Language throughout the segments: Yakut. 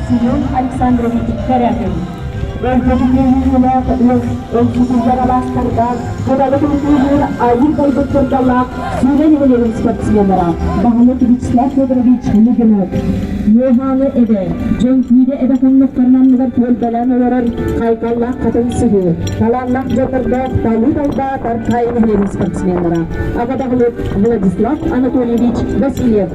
Семен Александрович Корякин. Өлбөтүтүөлүүлээх өлсүтүллэр алаастардаах, кыралы күнтүүлүүр айыы байбыт кырдаллаах сүүрэн нэһилиэгин спортсменнара баһылык Вячеслав Федорович Лугинов, Муоһааны эбэ, Дьөҥкүүдэ эбэ хоннохторун анныгар түөлбэлээн олорор хайҕаллаах хатын сыһыы, талааннаах дьоннордоох талыы талба Таркаай нэһилиэгин спортсменнара, аҕа баһылык Владислав Анатольевич Васильев.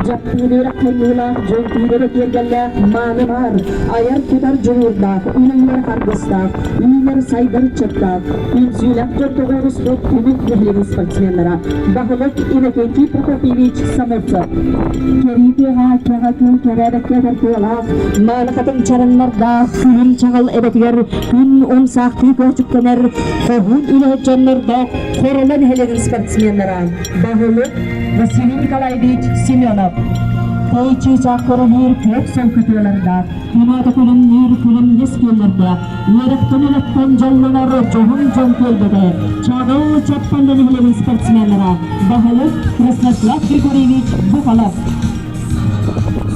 Дьаппыыныыр ханныылаах, дьөҥкүүдэ тиэргэллээх мааны баар, айар-тутар дьулуурдаах, үлэ-үөрэх аргыстаах, үүнэр-сайдар ыччаттаах, үҥсүүлээх дьон тоҕуоруспут түмүк нэһилиэгин спортсменнара баһылык Иннокентий Прокопьевич Саморцев. Кэрии тыаҕа кэҕэ күн кэрээбэккэ тартыалаах, мааны хатыҥ чараҥнардаах, күлүм чаҕыл эбэтигэр күн умсаахтыы көөчүктэнэр хоһуун үлэһит дьоннордоох Хорула нэһилиэгин спортсменнара баһылык Василий Николаевич Семенов. Той чыычаах көрүлүүр күөх солко тыалардаах, күнөөтө күлүмнүүр күлүмнэс күөллэрдээх, үөрэхтэн үлэттэн дьоллонор дьоһун дьон күөлбэтэ, Чаҕыл Чаппанда нэһилиэгин спортсменнара баһылык Краснослав Григорьевич Бухалов.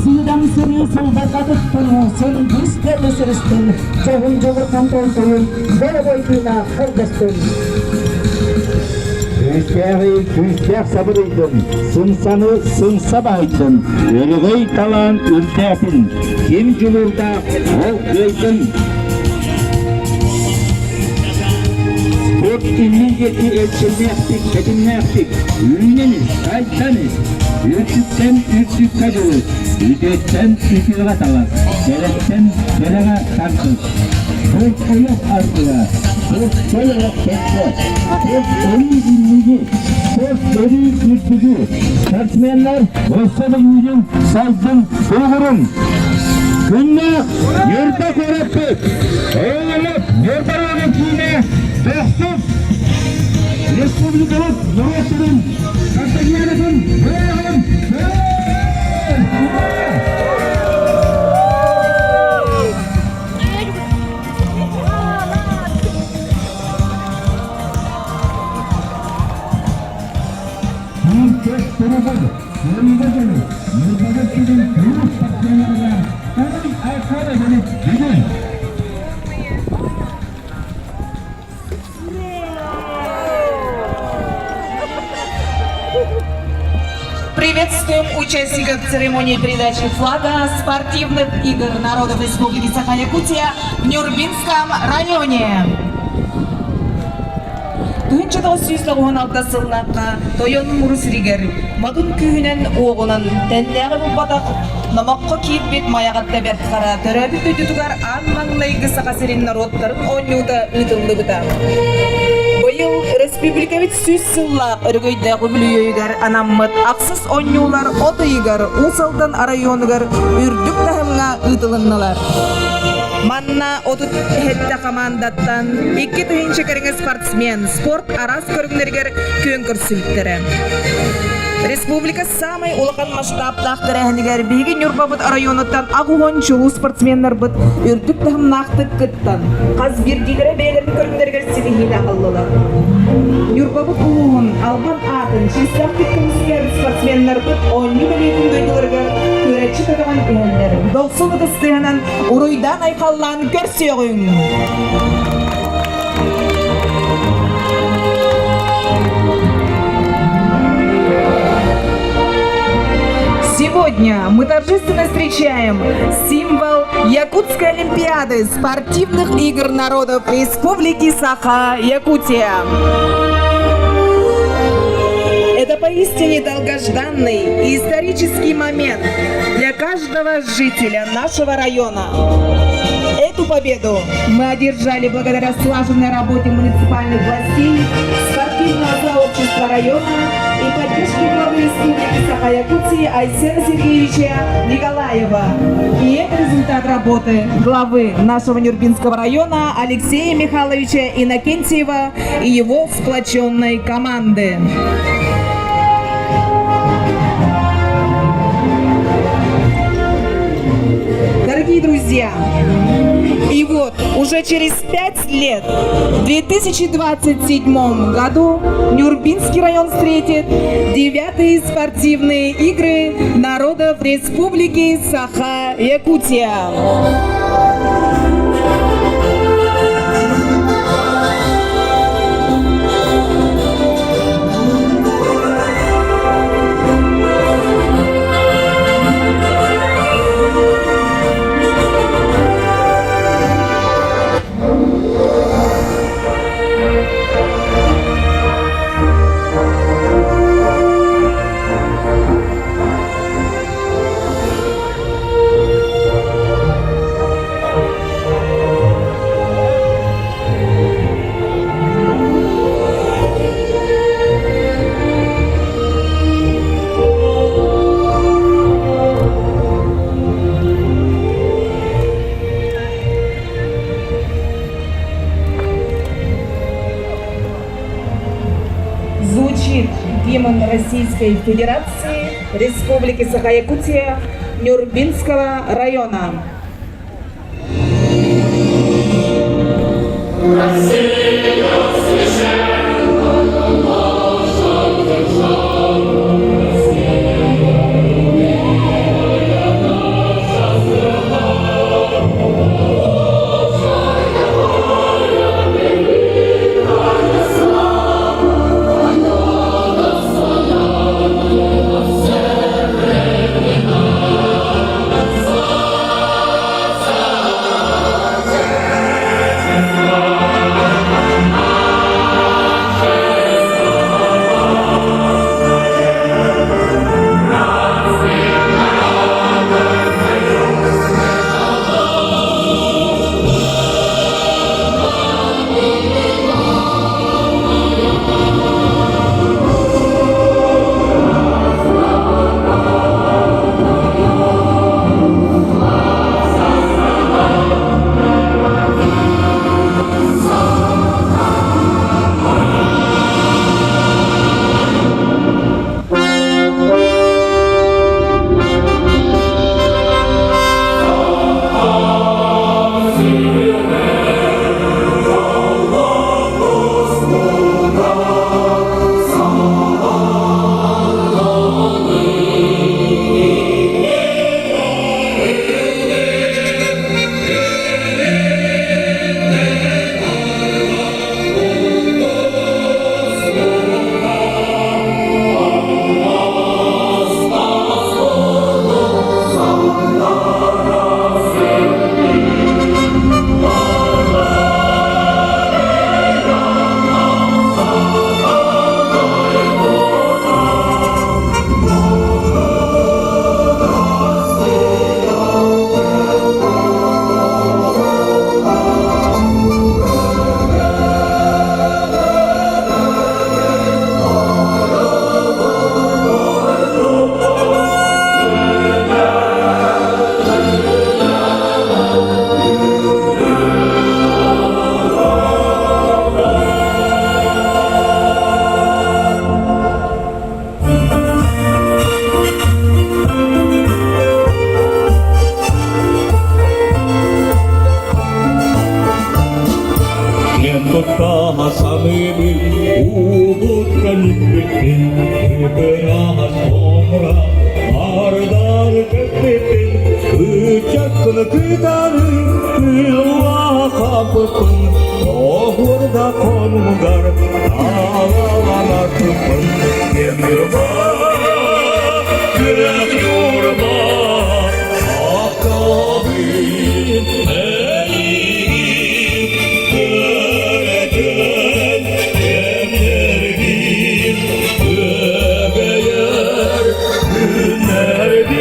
Сыыдам сырыы сылбарга туттунуу, сындыыс кэлэ сырыстын, дьоһун дьулурхан толкуйун, боробой тыына холбостун. Күүстээҕи күүстээх сабырыйдын, сымсаны сымса баһыйдын, өрөгөй талаан үрдээтин, ким дьулуурдаах ол кыайдын. Спорт иннин диэки эрчимнээхтик, тэтимнээхтик үүнэн ис, сайдан ис, үрдүктэн үрдүккэ дьулус, үтүөттэн үтүөҕэ талас, кэрэттэн кэрэҕэ тардыс. Спорт ойох аргыла, спорт чөл олох чөккө, спорт өрүү инниги, спорт өрүү үрдүгү. Спортсменнар өссө да үүнүҥ, сайдыҥ, туругуруҥ! Күннээх Ньурба куораппыт Оҕолор Ньурба районун киинэ Дохсун Республикабыт норуоттарын Сартагианатын быраҕын Биир туругун, Ньурба дьону, Ньурбабыт сирин күүс спортсменнарыгар Уруй Айхал эбэбит бүгүн! Приветствуем участников церемонии передачи флага спортивных игр народов Республики Саха-Якутия в Нюрбинском районе. 1996 сыллаахха Тойон Муру сиригэр Модун күүһүнэн уоҕунан тэннээҕи булбатах номоххо киирбит Майаҕатта Бэрт Хара төрөөбүт дойдутугар аан маҥнайгы Саха сирин норуоттарын оонньуута ыытыллыбыта. Быйыл республикабыт 100 сыллаах өрөгөйдөөх үбүлүөйүгэр анаммыт ахсыс оонньуулар от ыйыгар Уус Алдан оройуонугар үрдүк таһымҥа ыытылыннылар. Манна 37 хамаандаттан 2000 кэриҥэ спортсмен спорт араас көрүҥнэригэр күөн көрсүбүттэрэ. Республика самай улахан масштабтаах тэрээһинигэр биһиги Ньурбабыт оройуонуттан 80 чулуу спортсменнарбыт үрдүк таһымнаахтык кыттан, хас биирдиилэрэ бэйэлэрин көрүҥнэригэр ситиһиини аҕаллылар. Ньурбабыт улууһун албан аатын чиэстээхтик көмүскээн спортсменнарбыт оонньуу бэлиэтин дойдуларыгар күөрэччи көтөҕөн иһэллэр. Дохсун ытыс тыаһынан уруйдаан-айхаллаан көрсүөҕүҥ! Сегодня мы торжественно встречаем символ Якутской Олимпиады спортивных игр народов Республики Саха-Якутия. Это поистине долгожданный и исторический момент для каждого жителя нашего района. Эту победу мы одержали благодаря слаженной работе муниципальных властей, спортивного сообщества района и поддержке главы Республики Саха-Якутии Айсена Сергеевича Николаева. И это результат работы главы нашего Нюрбинского района Алексея Михайловича Иннокентьева и его сплоченной команды. Дорогие друзья, и вот уже через 5 лет, в 2027 году, Нюрбинский район встретит девятые спортивные игры народов Республики Саха-Якутия. Звучит гимн Российской Федерации, Республики Саха-Якутия, Нюрбинского района. Киэн тутта саныыбын, уубут көмүспүппүн, ыраас хомура, ардары көппүппүн, ыччаккыны кытары, тыыллаахаппыппын, оһуорда хонугар, таалаланарпыппын, киэн Ньурба, күөх Ньурба, ахтабын эйигин, көрөтөн кэмнэрбин, күөгэйэр күннэрбин.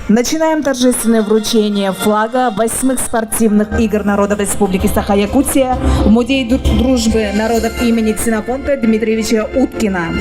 Начинаем торжественное вручение флага восьмых спортивных игр народов Республики Саха-Якутия в Музее дружбы народов имени Ксенофонта Дмитриевича Уткина.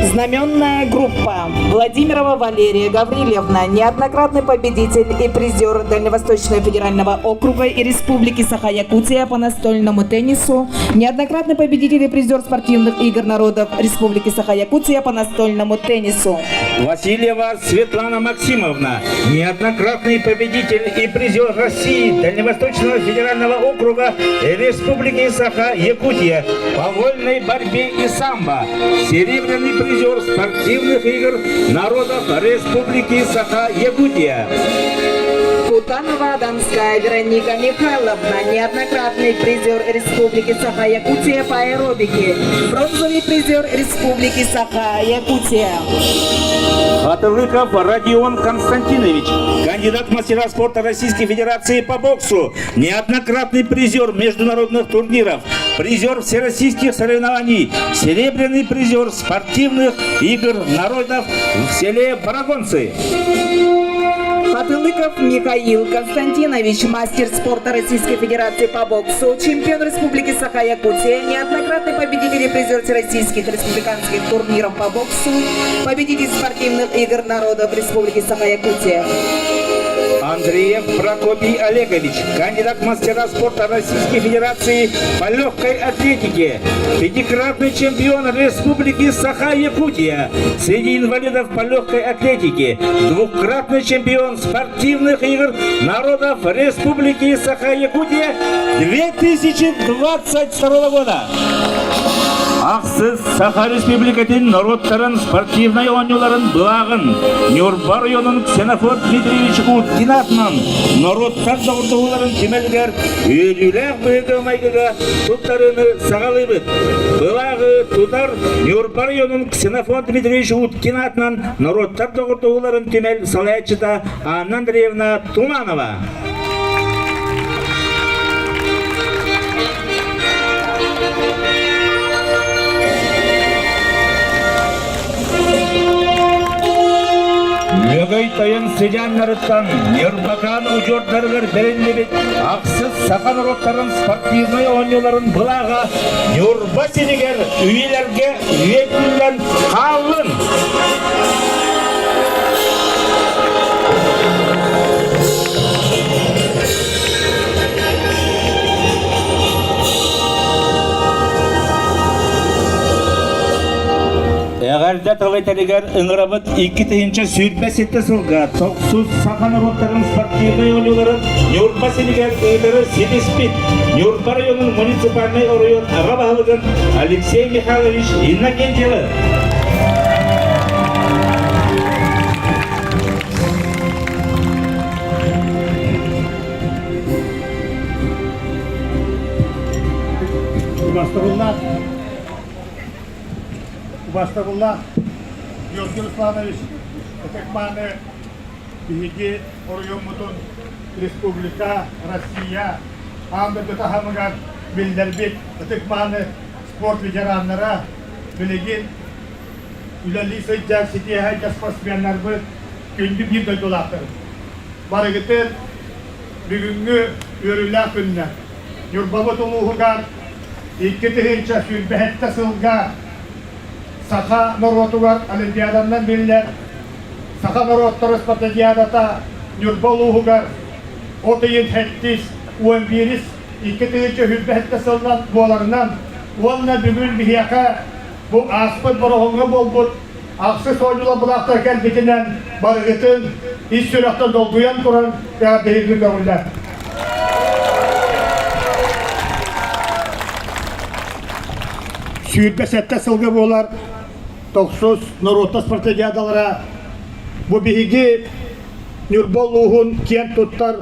Знаменная группа. Владимирова Валерия Гаврильевна, неоднократный победитель и призер Дальневосточного федерального округа и Республики Саха-Якутия по настольному теннису, неоднократный победитель и призер спортивных игр народов Республики Саха-Якутия по настольному теннису. Васильева Светлана Максимовна, неоднократный победитель и призер России Дальневосточного федерального округа Республики Саха-Якутия по вольной борьбе и самбо, серебряный призер спортивных игр народов Республики Саха-Якутия. Кутанова Донская Вероника Михайловна, неоднократный призер Республики Саха-Якутия по аэробике, бронзовый призер Республики Саха-Якутия. Хатылыков Родион Константинович, кандидат в мастера спорта Российской Федерации по боксу, неоднократный призер международных турниров, призер всероссийских соревнований, серебряный призер спортивных игр народов в селе Барагонцы. Хатылыков Михаил Константинович, мастер спорта Российской Федерации по боксу, чемпион Республики Саха-Якутия, неоднократный победитель и призер всероссийских республиканских турниров по боксу, победитель спортивных игр народов Республики Саха-Якутия. Андреев Прокопий Олегович, кандидат в мастера спорта Российской Федерации по легкой атлетике, пятикратный чемпион Республики Саха-Якутия среди инвалидов по легкой атлетике, двукратный чемпион спортивных игр народов Республики Саха-Якутия 2022 года. Ахсыз Саха Республикатын норуоттарын спортивнай оонньууларын былааҕын Ньурба оройуонун Ксенофонт Дмитриевич Уткин аатынан норуоттар доҕордоһууларын түмэлигэр үөрүүлээх быһыыга-майгыга туттарыыны саҕалыыбыт. Былааҕы тутар Ньурба оройуонун Ксенофонт Дмитриевич Уткин аатынан норуоттар доҕордоһууларын түмэл салайааччыта Анна Андреевна Туманова. Үөгэй тойон сыдьааннарыттан Ньурбакаан удьуордарыгар бэриллибит ахсыс саха норуоттарын спортивнай оонньууларын былааҕа Ньурба сиригэр үйэлэргэ үйэтиллэн хааллын! Эҕэрдэ тыл этэригэр ыҥырабыт 2027 сылга тохсус саха норуоттарын спортивнай оонньууларын Ньурба сиригэр ыытары ситиспит Ньурба районун муниципальнай оройуон аҕа баһылыгын Алексей Михайлович Иннокентьевы. Убастабыллаах Убастабыллаах Георгий Русланович Ытык-мааны биһиги оройуоммутун республика, Россия аан дойду таһымыгар биллэрбит ытык-мааны спорт ветераннара билигин үлэлии сылдьар ситиэһэ спортсменнарбыт күндү биир дойдулаахтарбыт. Барыгытын бүгүҥҥү үөрүүлээх күннэр Ньурбабыт улууһугар 2027 сылга саха норуотугар Олимпиаданан биллэр Саха норуоттара спартакиадата Ньурба улууһугар от ыйын сэттис, 11 2027 сылынан буоларынан уонна бүгүн биһиэхэ бу ааспыт бороһуҥҥа буолбут ахсыс оонньуулар былаахтар кэлбитинэн барыгытын ис сүрэхтэн долгуйан туран эҕэрдэлиирбин көҥүллэр. 27 сылга буолар тохсус норуоттар спартакиадалара бу биһиги Ньурба улууһун киэн туттар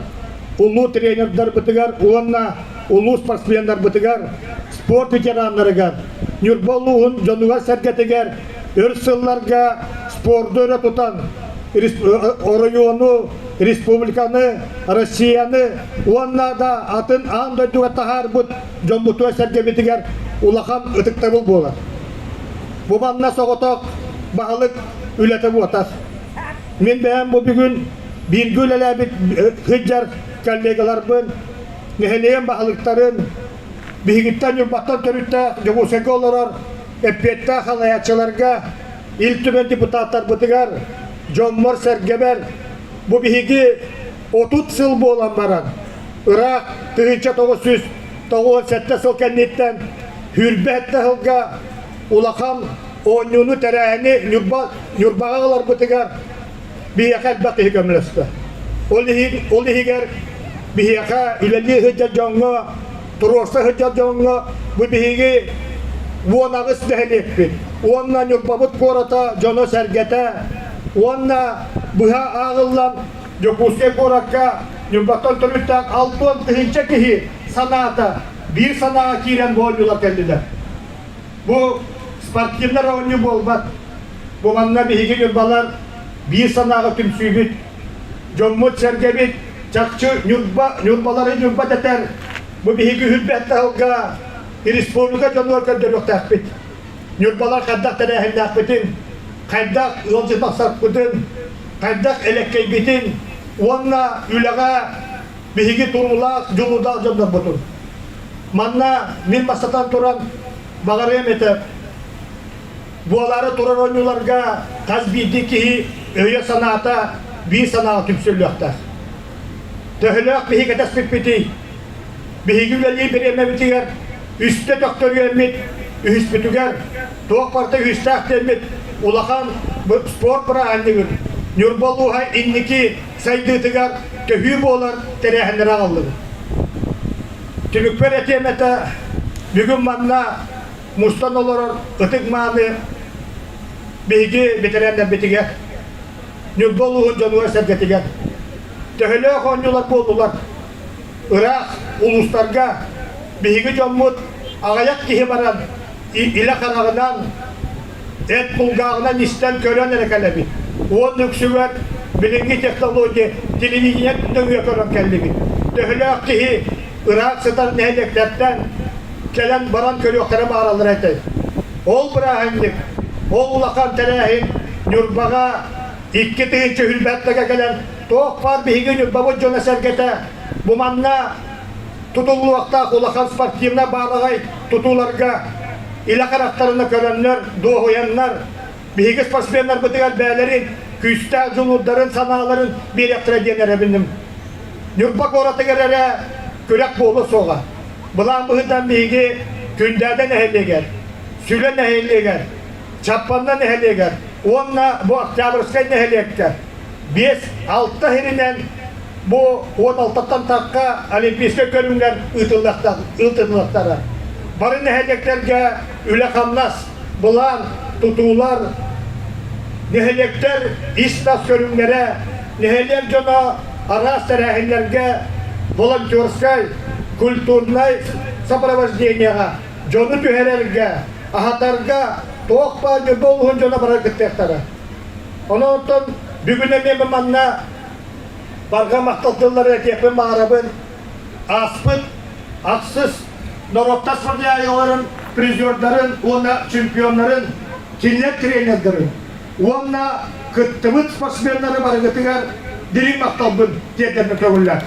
улуу тренердарбытыгар уонна улуу спортсменнарбытыгар, спорт ветераннарыгар, Ньурба улууһун дьонугар-сэргэтигэр өр сылларга спорду өрө тутан оройуону, республиканы, Россияны уонна да атын аан дойдуга таһаарбыт дьоммутугар-сэргэбитигэр улахан ытыктабыл буолар. Бу манна соҕотох баһылык үлэтэ буотах. Мин бэйэм бу бүгүн бииргэ үлэлээбит сылдьар коллегаларбын, нэһилиэгим баһылыктарын, биһигиттэн Ньурбаттан төрүттээх Дьокуускайга олорор эппиэттээх салайааччыларга. Ил Түмэн депутаттарбытыгар, дьоммор-сэргэбэр бу биһиги 30 сыл буолан баран, ыраах 1997 сыл кэнниттэн 27 сылга улахан оонньууну тэрээһини Ньурба, Ньурбаҕа ыларбытыгар биһиэхэ элбэх киһи көмөлөстө. Ол, иһин, ол иһигэр биһиэхэ үлэлии сылдьар дьоҥҥо, туруорса сылдьар дьоҥҥо бу биһиги 18 нэһилиэкпит уонна Ньурбабыт куората дьоно-сэргэтэ уонна быһа ааҕыллан Дьокуускай куоракка Ньурбаттан төрүттээх 60 тыһыынча киһи санаата биир санааҕа киирэн бу оонньуулар кэллилэр. Бу спортивнай оонньуу буолбат. Бу манна биһиги ньурбалар биир санааҕа түмсүүбүт. Дьоммут-сэргэбит чахчы Ньурба, Ньурбалары Ньурба дэтэр. Бу биһиги үрбэт таһылга республика дьонугар көрдөрүөхтээхпит. Ньурбалар хайдах тэрээһиннээхпитин, хайдах ыалдьытахсарбытын, хайдах элэккэйбитин уонна үлэҕэ биһиги туруулаах, дьулуурдаах дьоннорбутун. Манна мин бастатан туран баҕарыам этэ, буолаары турар оонньууларга хас биирдии киһи өйө-санаата биир санааҕа түмсүллүөхтээх. Төһөлөөх биһиги кэтэспиппитий? Биһиги үлэлиир бириэмэбитигэр үстэ төхтөрүйэммит, үһүспүтүгэр туох барыта үһүстээх диэммит улахан спорт бырааһынньыгын Ньурба улууһа инники сайдыытыгар төһүү буолар тэрээһиннэри аҕаллыбыт. Түмүкпэр этиэм этэ, бүгүн манна мустан олорор ытык-мааны биһиги бэтэрээннэрбитигэр, Ньурба улууһун дьонугар-сэргэтигэр төһөлөөх оонньуулар буоллулар, ыраах улуустарга биһиги дьоммут аҕыйах киһи баран илэ хараҕынан эт кулгааҕынан истэн көрөн эрэ кэлэбит. Уонна үксүгэр билиҥҥи технология телевидение нөҥүө көрөн кэллибит. Төһөлөөх киһи ыраах сытар нэһилиэктэртэн кэлэн баран көрүөхтэрэ баараллар этэ. Ол бырааһынньык, ол улахан тэрээһин Ньурбаҕа 2000 кэлэн туох баар биһиги Ньурбабыт дьоно-сэргэтэ бу манна тутуллуохтаах улахан спортивнай баараҕай тутууларга илэ харахтарына көрөннөр, дуоһуйаннар, биһиги спортсменнарбытыгар бэйэлэрин күүстээх дьулуурдарын, санааларын биэриэхтэрэ диэн эрэбиним. Ньурба куоратыгар эрэ күрэх буолуо суоҕа. Былаан быһыытынан биһиги Күндээдэ нэһилиэгэр, Сүлэ нэһилиэгэр, Чаппанда нэһилиэгэр уонна бу Октябрьскай нэһилиэккэ 5-6 сиринэн бу 16-тан тахха олимпийскай көрүҥнэр ыытыллыахтара. Бары нэһилиэктэргэ үлэ-хамнас, былаан, тутуулар, нэһилиэктэр ис-тас көрүҥнэрэ, нэһилиэк дьоно араас тэрээһиннэргэ волонтерскай, культурнай сопровождениеҕа дьону түһэрэргэ, аһатарга туох баар Ньурба улууһун дьоно барар кыттыахтара. Онон оттон бүгүн эмиэ манна барҕа махтал тыллары этиэхпин баҕарабын. Ааспыт ахсыс норуоттар спартакиадаларын призердарын уонна чемпионнарын, кинилэр тренердарын уонна кыттыбыт спортсменнары барыгытыгар дириҥ махталбын тиэрдэрбин көҥүллээх.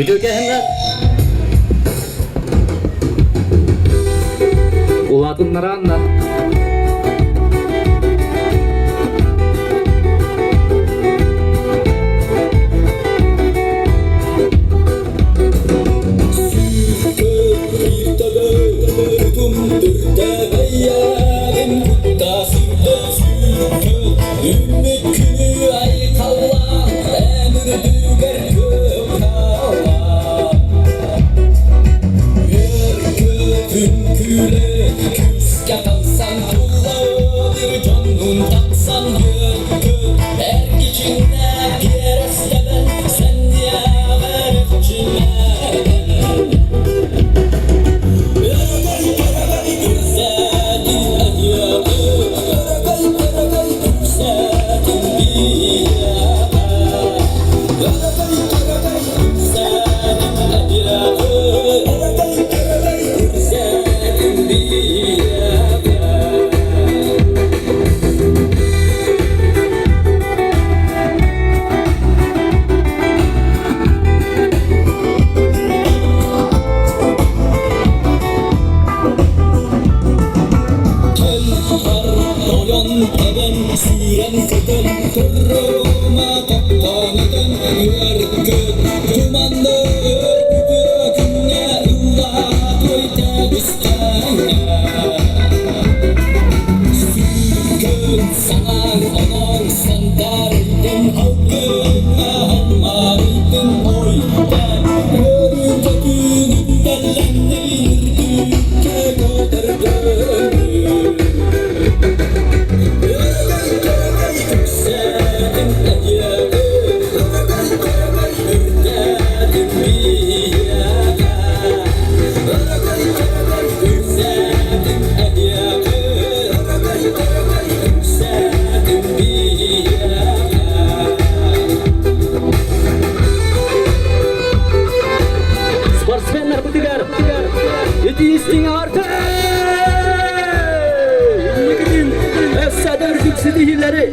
Үтүөкэһиннэр улаатыннараанна Үммүт күнү айхаллаан, эн үрдүгэр көп хаалаан. Үөр-көт үҥкүүлэ, күүскэ тахсан туллар дьоннун тахсан үөр-көт, эр кичиннэ биэрэстэбэн, сэнниэҕэр эрчимэн. Өрөгөй, өрөгөй күрсээтин, өрөгөй, өрөгөй күрсээтин. Туран-тэбэн, сүүрэн-көтөн, турума тохтоон өтөн, үөр-көт, туманны үтүө күҥҥэ ыллаа-туой тэбистэҥҥэ. Сүүркүн санаан оноон сандаарыйтын, алгыҥҥа аймаарыйтын, ойдон, үөрүү-көтүүн үктэллэннин, үрдүккэ көтөргөнү. Спортсменнарбытыгар итии-истиҥ аарты! Инникитин өссө да үрдүк ситиһиилэри!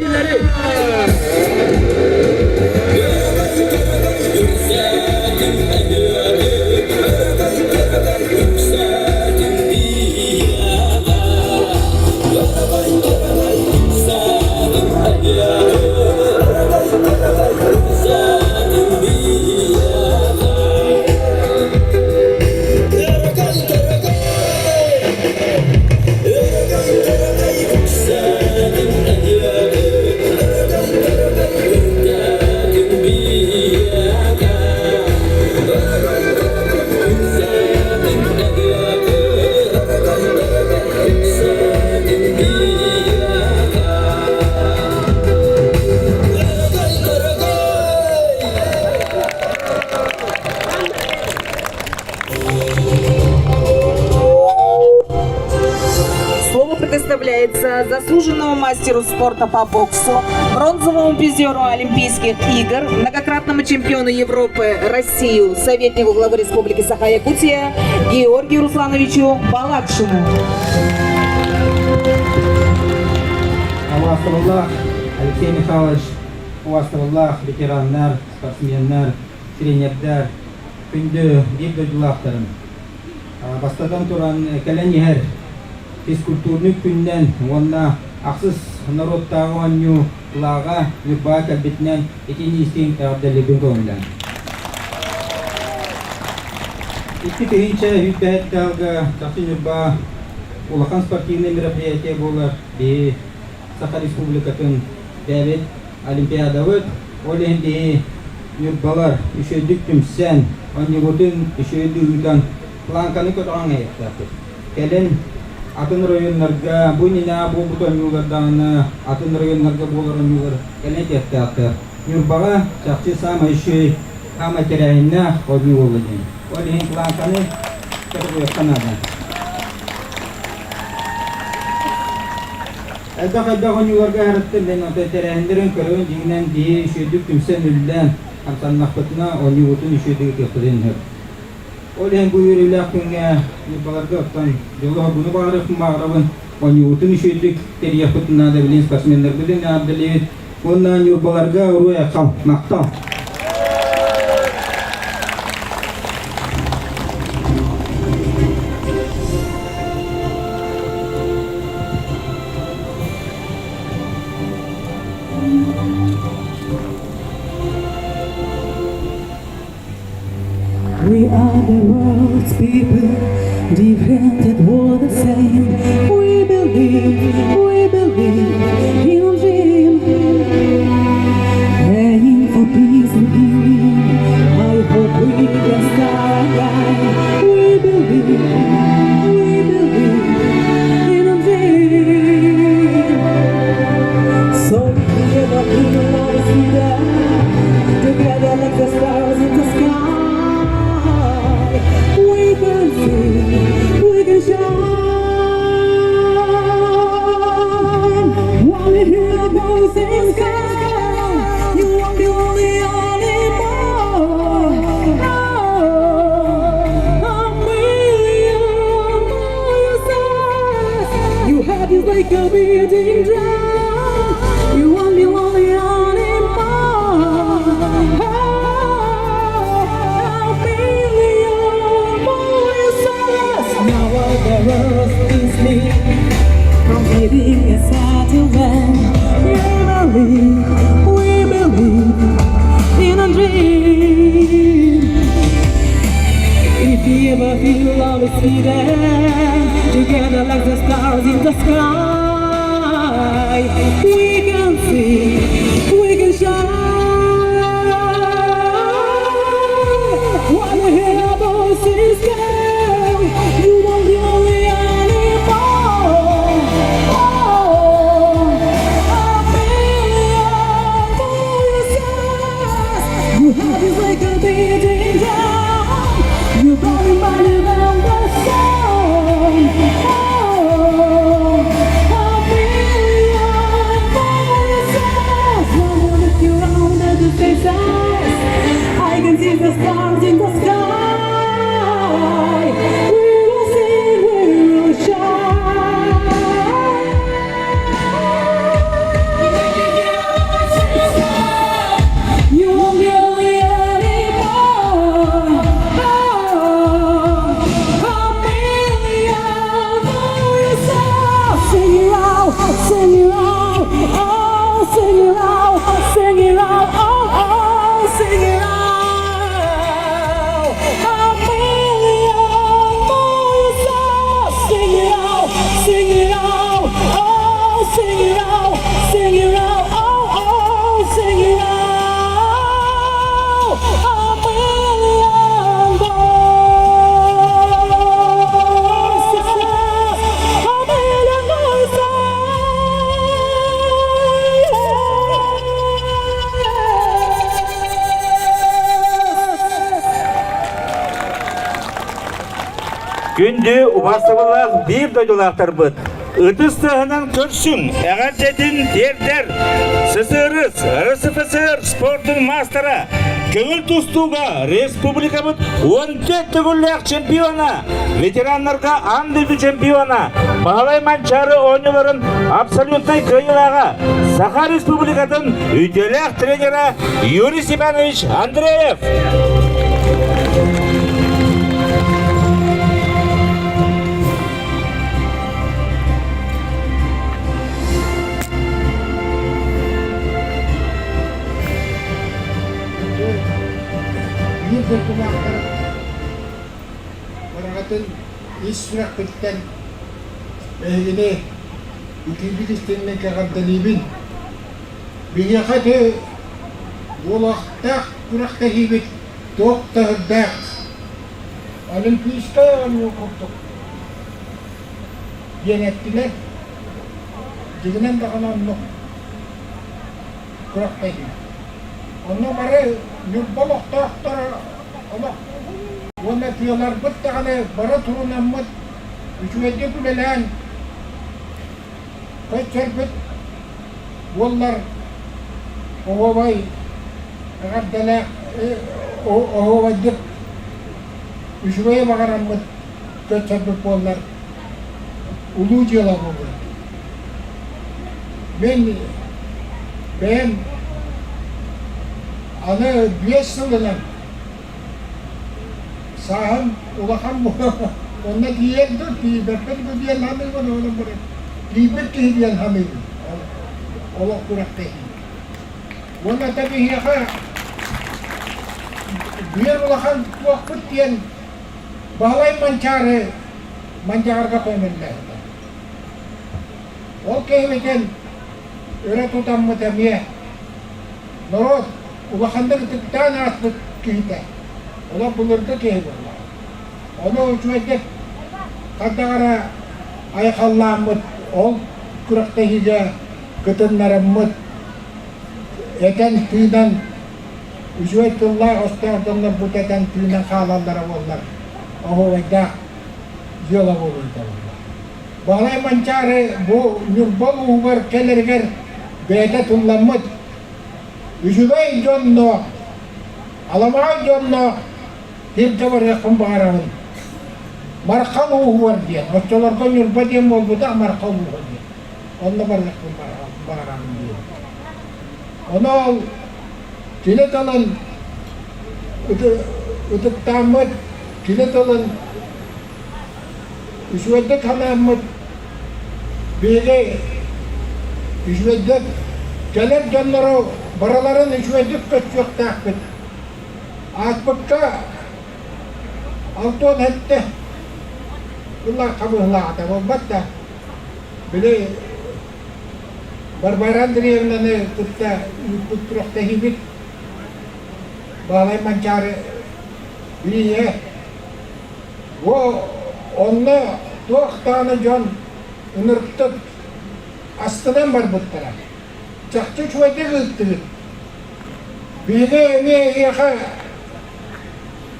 Слово предоставляется заслуженному мастеру спорта по боксу, бронзовому призеру Олимпийских игр, многократному чемпиону Европы, Россию, советнику главы Республики Саха-Якутия Георгию Руслановичу Балакшину. Аллах Алексей Михайлович, убаастабыллаах ветераннар, спортсменнар, тренердэр, күндү биир дойдулаахтарым. Бастатан туран, кэлэн иһэр физкультурник күнүнэн уонна ахсыс норуоттааҕы оонньуу лааҕа Ньурбаҕа кэлбитинэн итиини-истиҥ эҕэрдэлиирбин көҥүллээн. 2000 сылга чахчы Ньурба улахан спортивнай мероприятие буолар биһи Саха Республикатын бэйэбит Олимпиадабыт, ол иһин биһи Ньурбалар үчүгэйдик түмсэн, оонньуубутун үчүгэйдик ыытан планканы көтөҕөн эйэхтээхпит. Кэлин атын районнарга бу иннинэ буолбут оонньуулар даҕаны атын районнарга буолар оонньуулар кэлин этиэхтээхтэр. Ньурбаҕа чахчы саамай үчүгэй, саамай тэрээһиннээх оонньуу буолла диэн. Ол иһин планканы көтөҕүөххэ наада. Элбэх-элбэх оонньууларга аһарыттым мин онтон тэрээһиннэрин көрөн дьиҥинэн биһи үчүгэйдик түмсэн үллээн хамсаннахпытына оонньуубутун үчүгэйдик ытыахпытын сөп. Ол иһин бу үөрүүлээх күҥҥэ Ньурбаларга оттон дьолу-соргуну баҕарыахпын баҕарабын, оонньуубутун үчүгэйдик тэрийиэхпитин наада билигин спортсменнарбытын эҕэрдэлиибит уонна Ньурбаларга уруй-айхал, махтал! We are the world's people, different yet all the same. We believe, we believe in a dream. Praying for peace and healing. I hope we can start again. We believe, we believe in a dream. So we never realize we Together like the stars in the sky. We can see, we can shine. till then, we believe, we believe in a dream. If you ever feel love is hidden, together like the stars in the sky, we can see, we can shine. When you hear voices go, you won't be only anymore. Oh, a million voices. Your heart is like a beating drum. You're burning brighter than the sun. Oh, a million voices. When you look around at the faces, I can see the stars in the sky. We will sing, we will shine. You won't be only anymore. Oh, a million voices. Sing it out, sing it out, oh, sing it out, sing it out, oh, oh, sing it out. A million voices. Sing it out, sing it out, oh, sing it out, sing it out, oh, oh, sing it out. A million voices, a million voices. Күндү убаастабыллаах биир дойдулаахтарбыт ытыс тыаһынан көрсүҥ, эҕэрдэтин тиэрдэр СССР, РСФСР спордун маастара, көҥүл тустууга республикабыт 14 төгүллээх чемпиона, ветераннарга аан дойду чемпиона, Баһылай Манчаары оонньууларын абсолютнай кыайыылааҕа, Саха Республикатын үтүөлээх тренера Юрий Степанович Андреев. Биир дойдулаахтар бараҕатын ис сүрэхпиттэн эһигини итиибит истиҥник эҕэрдэлиибин. Биһиэхэ ити буолуохтаах күрэхтэһиибит туох да үрдээх Олимпийскай оонньуу курдук диэн эттилэр. Дьиҥинэн даҕаны оннук күрэхтэһии. Онно бары Ньурба олохтоохторо олох уонна тыаларбыт даҕаны бары турунаммыт үчүгэйдик үлэлээн көрсөрбүт буоллар оһуобай эҕэрдэлээх оһуобайдык үчүгэйи баҕараммыт көрсөрбүт буоллар улуу дьыала буолуо. Мин бэйэм аны 5 сылынан сааһым улахан онно тиийэр да тиийбэппин да диэн саныыбын онон баран тиийбит киһи диэн саныыбын олох күрэхтэһии. Уонна да биһиэхэ биир улахан туохпут диэн Баһылай Манчаары Манчаарга көмүллэһитэ. Ол киһибитин өрө тутаммыт эмиэ норуот улаханнык ытыктаан ааспыт киһитэ. Олох былыргы киһи буолла. Ону үчүгэйдик хайдах эрэ айхаллааммыт ол күрэхтэһиигэ кытыннараммыт этэн тыынан үчүгэй тыллаах өстөөх дьоннорбут этэн тыынан хаалаллара буоллар оһуобайдаах дьыала буолуо этэ буолла. Баһылай Манчаары бу Ньурба улууһугар кэлэригэр бэйэтэ тылламмыт үчүгэй дьонноох, аламаҕай дьонноох сиргэ барыахпын баҕарабын. Марха улууһугар диэн, оччолорго Ньурба диэн буолбута, Марха улууһа диэн. Онно барыахпын баҕарабын диэн. Ону ол кини тылын ытыктааммыт, кини тылын үчүгэйдик санааммыт биһиги. Үчүгэйдик кэлэр дьоннору барыларын үчүгэйдик көрсүөхтээхпит. Ааспыкка 67 сыллаах хабыһылаата буолбат да, били Варвара Андреевнаны кытта ыыппыт күрэхтэһиибит Баалай Манчаары бирииһэ. Бу онно туох даҕаны дьон ынырыктык астынан барбыттара. Чахчы үчүгэйдик ыыттыгыт. Биһиги эмиэ эһиэхэ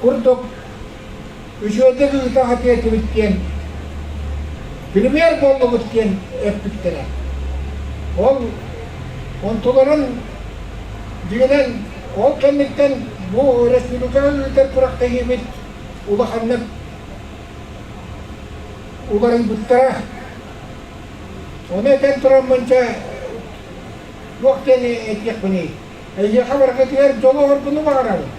курдук үчүгэйдик ыыта сатыа этибит диэн премьер буоллубут диэн эппиттэрэ. Ол онтуларын дьиҥинэн ол кэнниттэн бу республикаҕа ыытар күрэхтэһиибит улаханнык уларыйбыттара. Ону этэн тураммын дьэ туох диэн этиэхпиний? Эйиэхэ барҕытыгар дьолу-соргуну баҕарабын.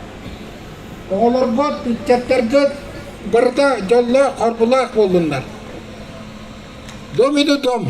Оҕолоргут, ыччаттаргыт барыта дьоллоох, хоргулаах буоллуннар. Дом иду дом!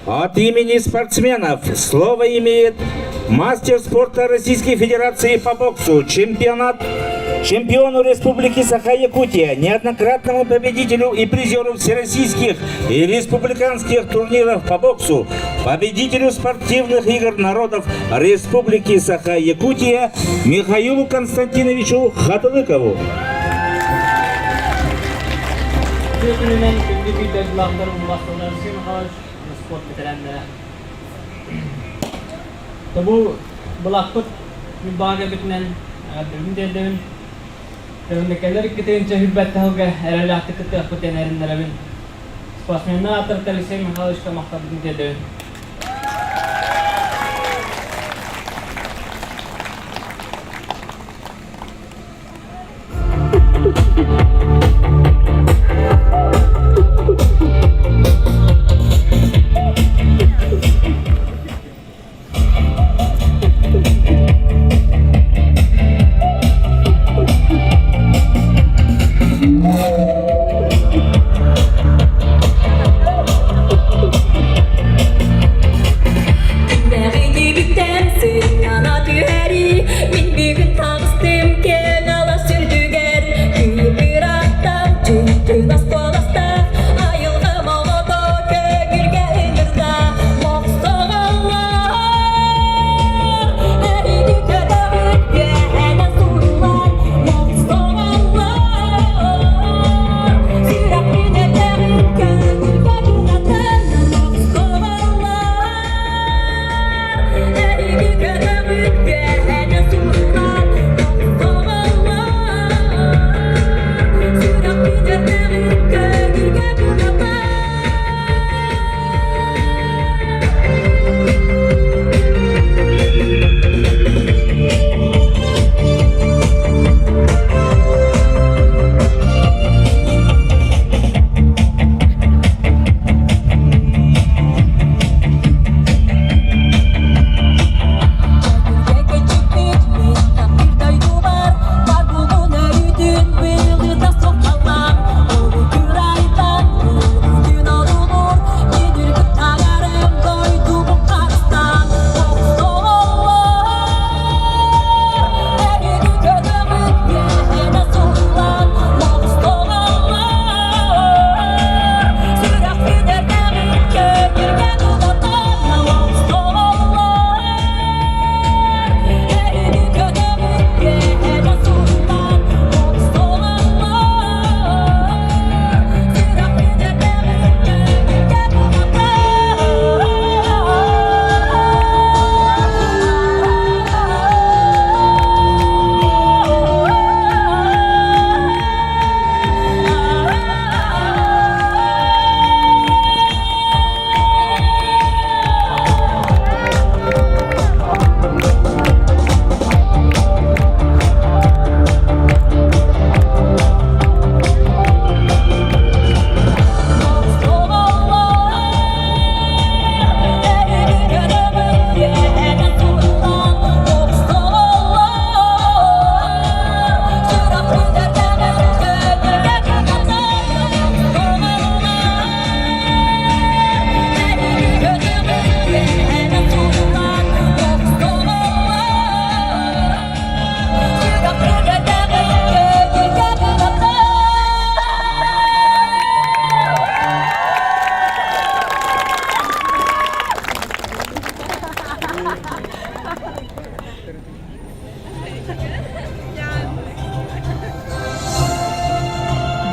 От имени спортсменов слово имеет мастер спорта Российской Федерации по боксу, чемпионат чемпиону Республики Саха-Якутия, неоднократному победителю и призеру всероссийских и республиканских турниров по боксу, победителю спортивных игр народов Республики Саха-Якутия Михаилу Константиновичу Хатылыкову. Күнүнэн күндү күйдөрдүлаахтар улаахталар Алексей Михайлович спорт бэтэрээннэрэ. Бу былаахпыт Ньурбаҕа кэлбитинэн эҕэрдэбин тиэрдэбин. Төгүннэкэлэр иккитинчи хүрбэт таһылга эрэллээхтик кыттыахпыт диэн эрэннэрэбин. Спортсменнар ааттарыттан Алексей Михайловичка махталбытын тиэрдэбин. Күннэҕини сынньана түһэрии, мин бүгүн таҕыстым киэҥ алаас үрдүгэр, кыыраттан түн остуоластаах, айылҕа моҕото көҥүлгэ ыҥырда, мохсоҕоллоор, эһиги көтөҕүт үөһэнэн сууллар, мохсоҕоллоор, сүрэхпин этэҕин көҥүлгэ кынатын, мохсоҕоллоор.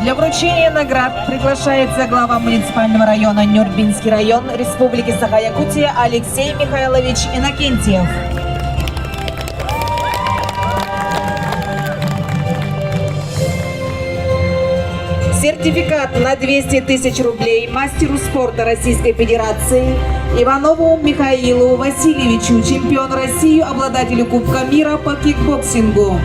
Для вручения наград приглашается глава муниципального района Нюрбинский район Республики Саха-Якутия Алексей Михайлович Иннокентьев. Сертификат на 200 тысяч рублей мастеру спорта Российской Федерации Иванову Михаилу Васильевичу, чемпион России, обладателю Кубка мира по кикбоксингу.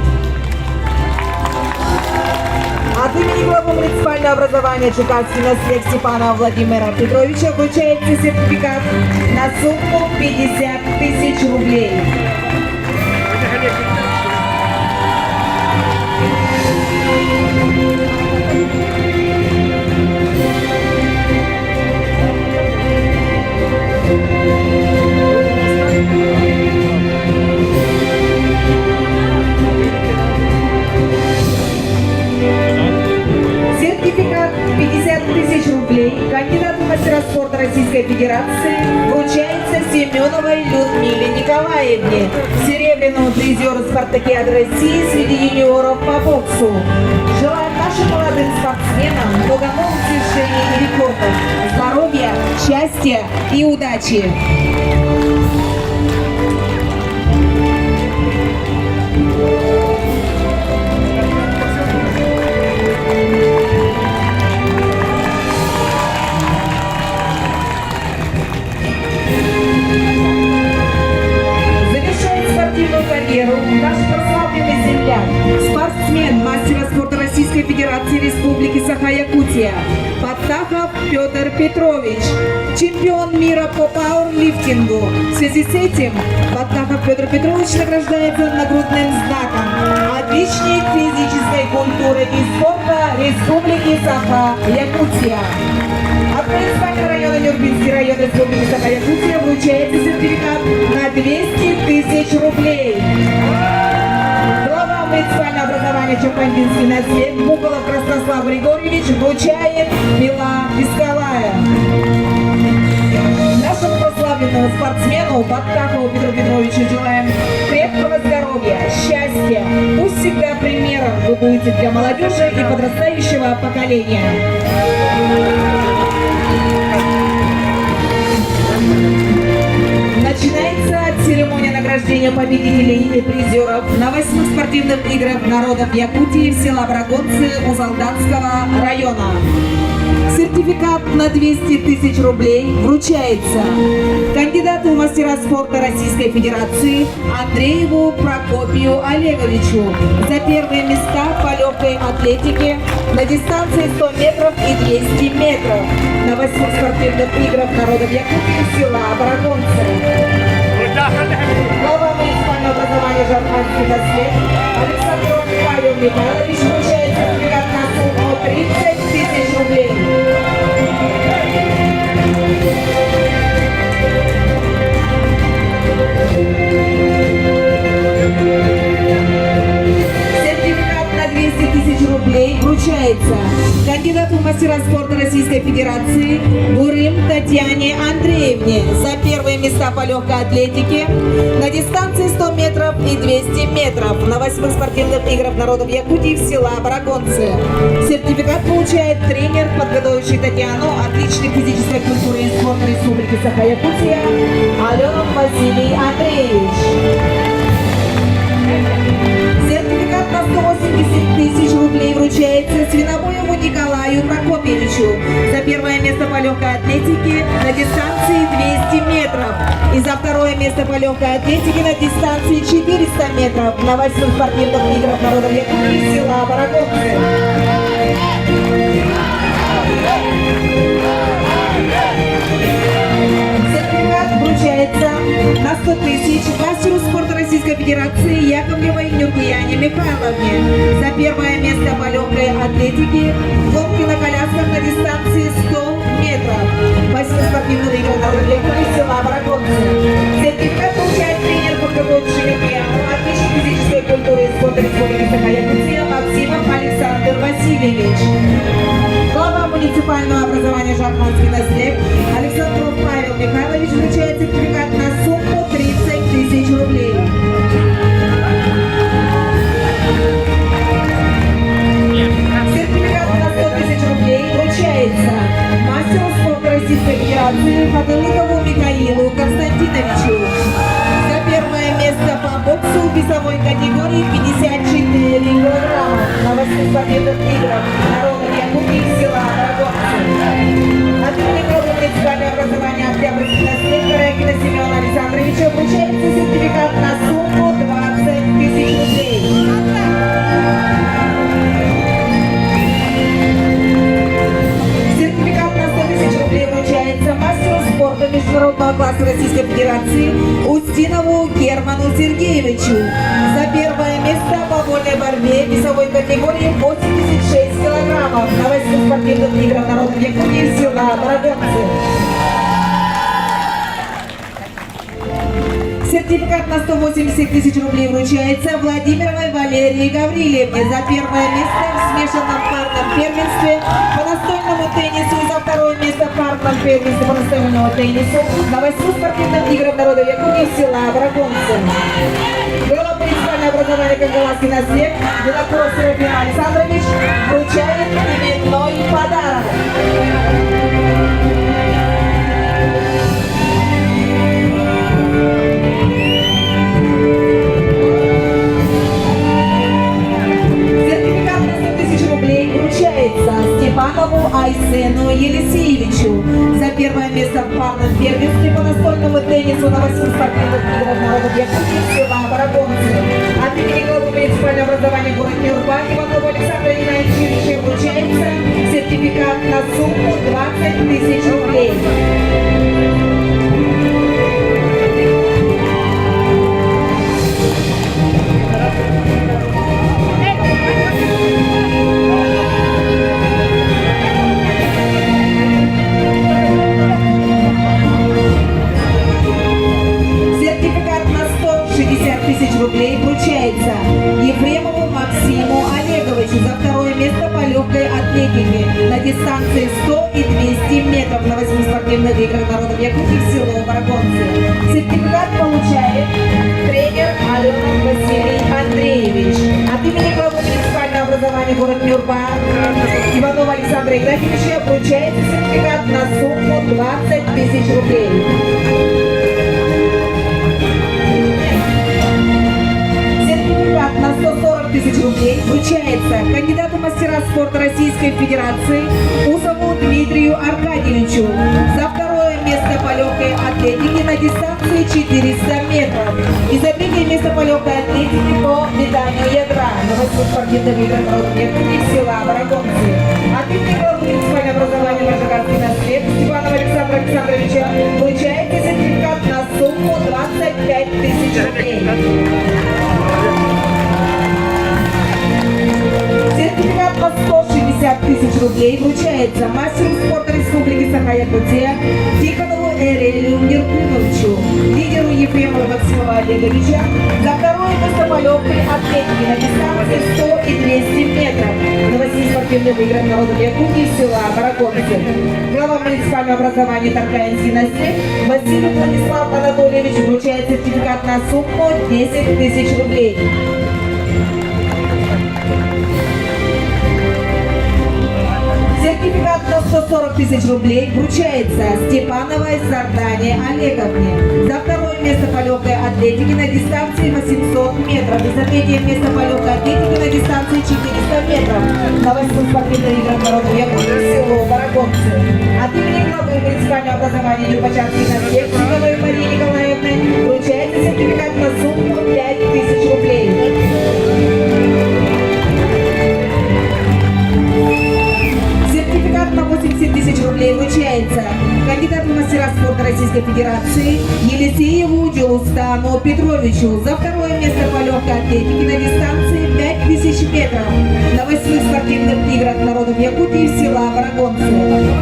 От имени главы муниципального образования Чукатский наслед Степана Владимира Петровича вручается сертификат на сумму 50 тысяч рублей. спорта Российской Федерации вручается Семеновой Людмиле Николаевне, серебряному призеру Спартакиады России среди юниоров по боксу. Желаем нашим молодым спортсменам много новых свершений и рекордов, здоровья, счастья и удачи! Завершает спортивную карьеру наш прославленный земляк, спортсмен, мастера спорта Российской Федерации Республики Саха-Якутия Паттахов Петр Петрович, чемпион мира по пауэрлифтингу. В связи с этим Паттахов Петр Петрович награждается нагрудным знаком «Отличник физической культуры и спорта Республики Саха-Якутия». От муниципального района Нюрбинский район Республики Саха-Якутия вручается сертификат на 200 тысяч рублей. Глава муниципального образования Чапандинский наслед Муколов Краснослав Григорьевич вручает Мила Песковая. Нашему прославленному спортсмену Баттахову Петру Петровичу желаем крепкого здоровья, счастья. Пусть всегда примером вы будете для молодежи и подрастающего поколения. Начинается церемония награждения победителей и призеров на восьмых спортивных играх народов Якутии в села Брагонцы Узалданского района. Сертификат на 200 тысяч рублей вручается кандидату в мастера спорта Российской Федерации Андрееву Прокопию Олеговичу за первые места по легкой атлетике на дистанции 100 метров и 200 метров на восьмых спортивных играх народов Якутии села Барагонцы. Глава муниципального образования Жарманский наслед Александров Павел Михайлович вручает сертификат на сумму 30 тысяч рублей. Сертификат на 200 тысяч рублей вручается кандидату в мастера спорта Российской Федерации Гурым Татьяне Андреевне за первые места по легкой атлетике на дистанции 100 метров и 200 метров на восьмых спортивных играх народов Якутии в села Барагонцы. Сертификат получает тренер, подготовивший Татьяну, отличник физической культуры и спорта Республики Саха-Якутия Аленов Василий Андреевич. Сертификат на 180 тысяч рублей вручается Свинобоеву Николаю Прокопьевичу за первое место по легкой атлетике на дистанции 200 метров и за второе место по легкой атлетике на дистанции 400 метров на восьмых спортивных играх народов Якутии села Бараковцы. Сертификат вручается на 100 тысяч мастеру спорта Российской Федерации Яковлевой Нюргуяне Михайловне за первое место по легкой атлетике в гонке на колясках на дистанции 100 метров. Восьмых спортивных игр народов Якутии села Барагонцы. Сертификат получает тренер подготовивший Нюргуяну, отличник физической культуры и спорта Республики Саха-Якутия Максимов Александр Васильевич. Глава муниципального образования Жарманский наслед Александров Павел Михайлович вручает сертификат на сумму 30 тысяч рублей. Сертификат на 100 тысяч рублей вручается мастеру спорта Российской Федерации Фатылыкову Михаилу Константиновичу за первое место по боксу в весовой категории 54 килограмма на восьмых спортивных играх народов Якутии села Барагонцы. От имени главы муниципального образования Октябрьский наслед Корякина Семена Александровича вручается сертификат на сумму 20 тысяч рублей. Сертификат на 100 тысяч рублей вручается мастеру спорта международного класса Российской Федерации Устинову Герману Сергеевичу за первое место по вольной борьбе весовой категории 86 килограммов на восьмых спортивных играх народов Якутии села Барагонцы. Сертификат на 180 тысяч рублей вручается Владимировой Валерии Гаврилевне за первое место в смешанном парном первенстве по настольному теннису и за второе место в парном первенства по настольному теннису на восьми спортивных играх народа Якутии села Ворогонцы. Глава муниципального образования Кангаласский наслед Винокуров Серафим Александрович вручает именной подарок. Сертификат на 100 тысяч рублей вручается Степанову Айсену Елисеевичу за первое место в парном первенстве по настольному теннису на 8 спортивных играх народов Якутии села Барагонцы. От имени главы муниципального образования город Нюрба Иванова Александра Геннадьевича вручается сертификат на сумму 20 тысяч рублей. Сертификат на 160 тысяч рублей вручается Ефремову Максиму Олеговичу за второе место по легкой атлетике на дистанции 100 и 200 метров на 8 спортивных играх народов Якутии в село Ворогонцы. Сертификат получает тренер Аленов Василий Андреевич. От имени главы муниципального образования город Нюрба Иванова Александра Игнатьевича вручается сертификат на сумму 20 тысяч рублей. Сертификат на 140 тысяч рублей вручается кандидату мастера спорта Российской Федерации Усову Дмитрию Аркадьевичу за второе место по легкой атлетике на дистанции 400 метров и за третье место по легкой атлетике по метанию ядра на восьмых спортивных играх народов Якутии села Ворогонцы. От имени главы муниципального образования Можаганский наслед Степанова Александра Александровича вручается сертификат на сумму 25 тысяч рублей. Сертификат на 160 тысяч рублей вручается мастеру спорта Республики Саха-Якутия Тихонову Эрелю Ниркуновичу, лидеру Ефремова Максимова Олеговича за второе место по легкой атлетике на дистанции 100 и 200 метров на 8 спортивных играх народов Якутии села Бараконцы. Глава муниципального образования Таркаинский наслед Василий Владислав Анатольевич вручает сертификат на сумму 10 тысяч рублей. Сертификат на 140 тысяч рублей вручается Степановой Сардане Олеговне за второе место по легкой атлетике на дистанции 800 метров и за третье место по легкой атлетике на дистанции 400 метров на 8 спортивных играх народов Якутии село Барагонцы. От имени главы муниципального образования Нюрбачанский наслед Николаевой Марии Николаевны вручается сертификат на сумму 5 тысяч рублей. Сертификат на 80 тысяч рублей вручается кандидату в мастера спорта Российской Федерации Елисееву Джулустану Петровичу за второе место по легкой атлетике на дистанции 5000 метров на восьмых спортивных играх народов Якутии в села Ворогонцы.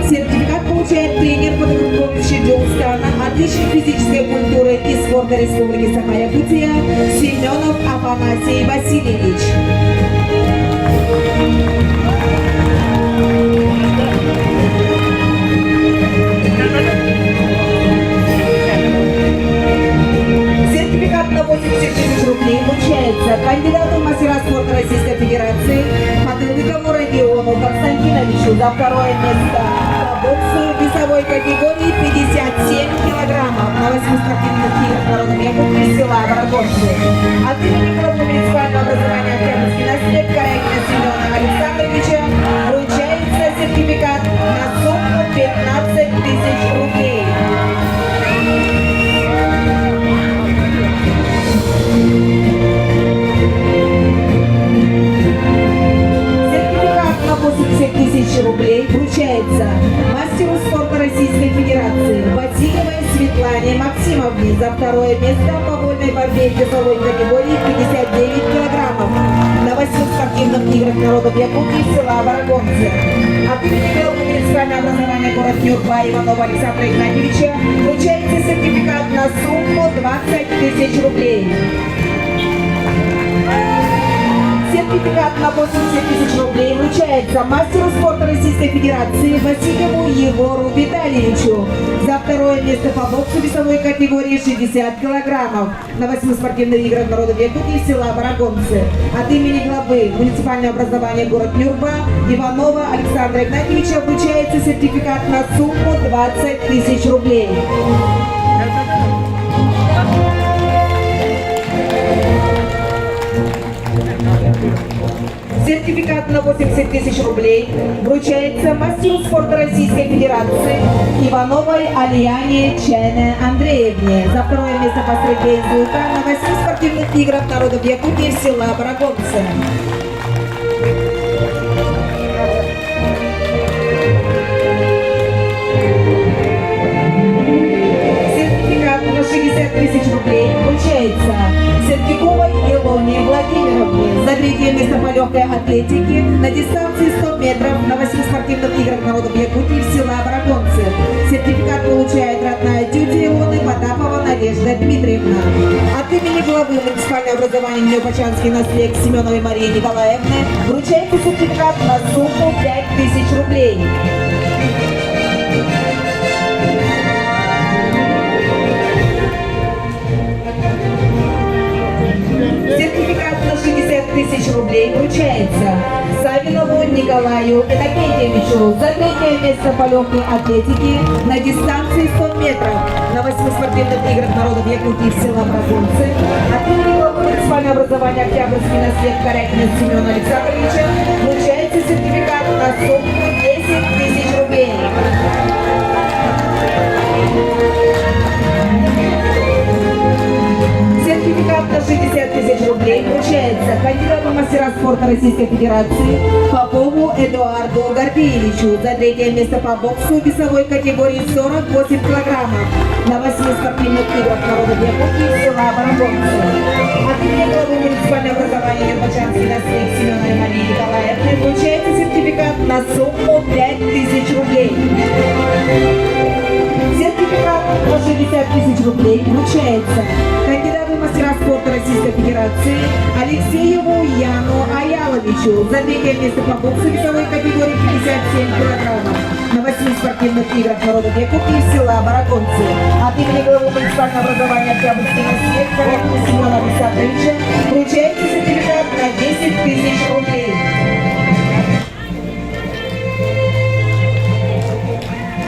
Сертификат получает тренер по помощи Джулустана, отличник физической культуры и спорта Республики Саха-Якутия Семенов Афанасий Васильевич. Сертификат на 80 тысяч рублей вручается кандидату в мастера спорта Российской Федерации Хатылыкову Родиону Константиновичу за второе место по боксу весовой категории 57 килограммов на 8 спортивных играх народов Якутии села Ворогонцы. От имени главы муниципального образования Октябрьский наслед Корягина Семена Александровича вручается сертификат на сумму 15 тысяч рублей. Сертификат на 80 тысяч рублей вручается мастеру спорта Российской Федерации Васильевой Светлане Максимовне за второе место по вольной борьбе в весовой категории 59 килограммов на 8 спортивных играх народов Якутии села Ворогонцы. От имени главы муниципального образования город Нюрба Иванова Александра Игнатьевича вручается сертификат на сумму 20 тысяч рублей. Сертификат на 80 тысяч рублей вручается мастеру спорта Российской Федерации Васильеву Егору Витальевичу за второе место по боксу весовой категории 60 килограммов на 8 спортивных играх народов Якутии села Барагонцы. От имени главы муниципального образования город Нюрба Иванова Александра Игнатьевича вручается сертификат на сумму 20 тысяч рублей. Сертификат на 80 тысяч рублей вручается мастеру спорта Российской Федерации Ивановой Алияне Чайне Андреевне за второе место по стрельбе из лука на 8 спортивных играх народов Якутии села Барагонцы. Сертификат на 60 тысяч рублей вручается Сергиковой Илоне Владимировне за третье место по легкой атлетике на дистанции 100 метров на 8 спортивных играх народов Якутии в села Барагонцы. Сертификат получает родная тетя Илоны Потапова Надежда Дмитриевна. От имени главы муниципального образования Нюрбачанский наслед Семеновой Марии Николаевны вручается сертификат на сумму 5000 рублей. Сертификат на 60 тысяч рублей вручается Савинову Николаю Иннокентьевичу за третье место по легкой атлетике на дистанции 100 метров на 8 спортивных играх народов Якутии в села Барагонцы. От имени главы муниципального образования Октябрьский наслед Корякина Семена Александровича вручается сертификат на сумму 10 тысяч рублей. Сертификат на 60 тысяч рублей вручается кандидату в мастера спорта Российской Федерации Попову Эдуарду Гордеевичу за третье место по боксу весовой категории 48 килограммов на 8 спортивных играх народов Якутии села Барагонцы. От имени главы муниципального образования Нюрбачанский наслед Семеновой Марии Николаевны вручается сертификат на сумму 5000 рублей. Сертификат на 60 тысяч рублей вручается кандидату в мастера спорта Российской Федерации Алексееву Яну Аяловичу за третье место по боксу весовой категории 57 килограммов на 8 спортивных играх народов Якутии села Барагонцы. От имени главы муниципального образования Октябрьский наслед Корякина Семена Александровича вручается сертификат на 10 тысяч рублей.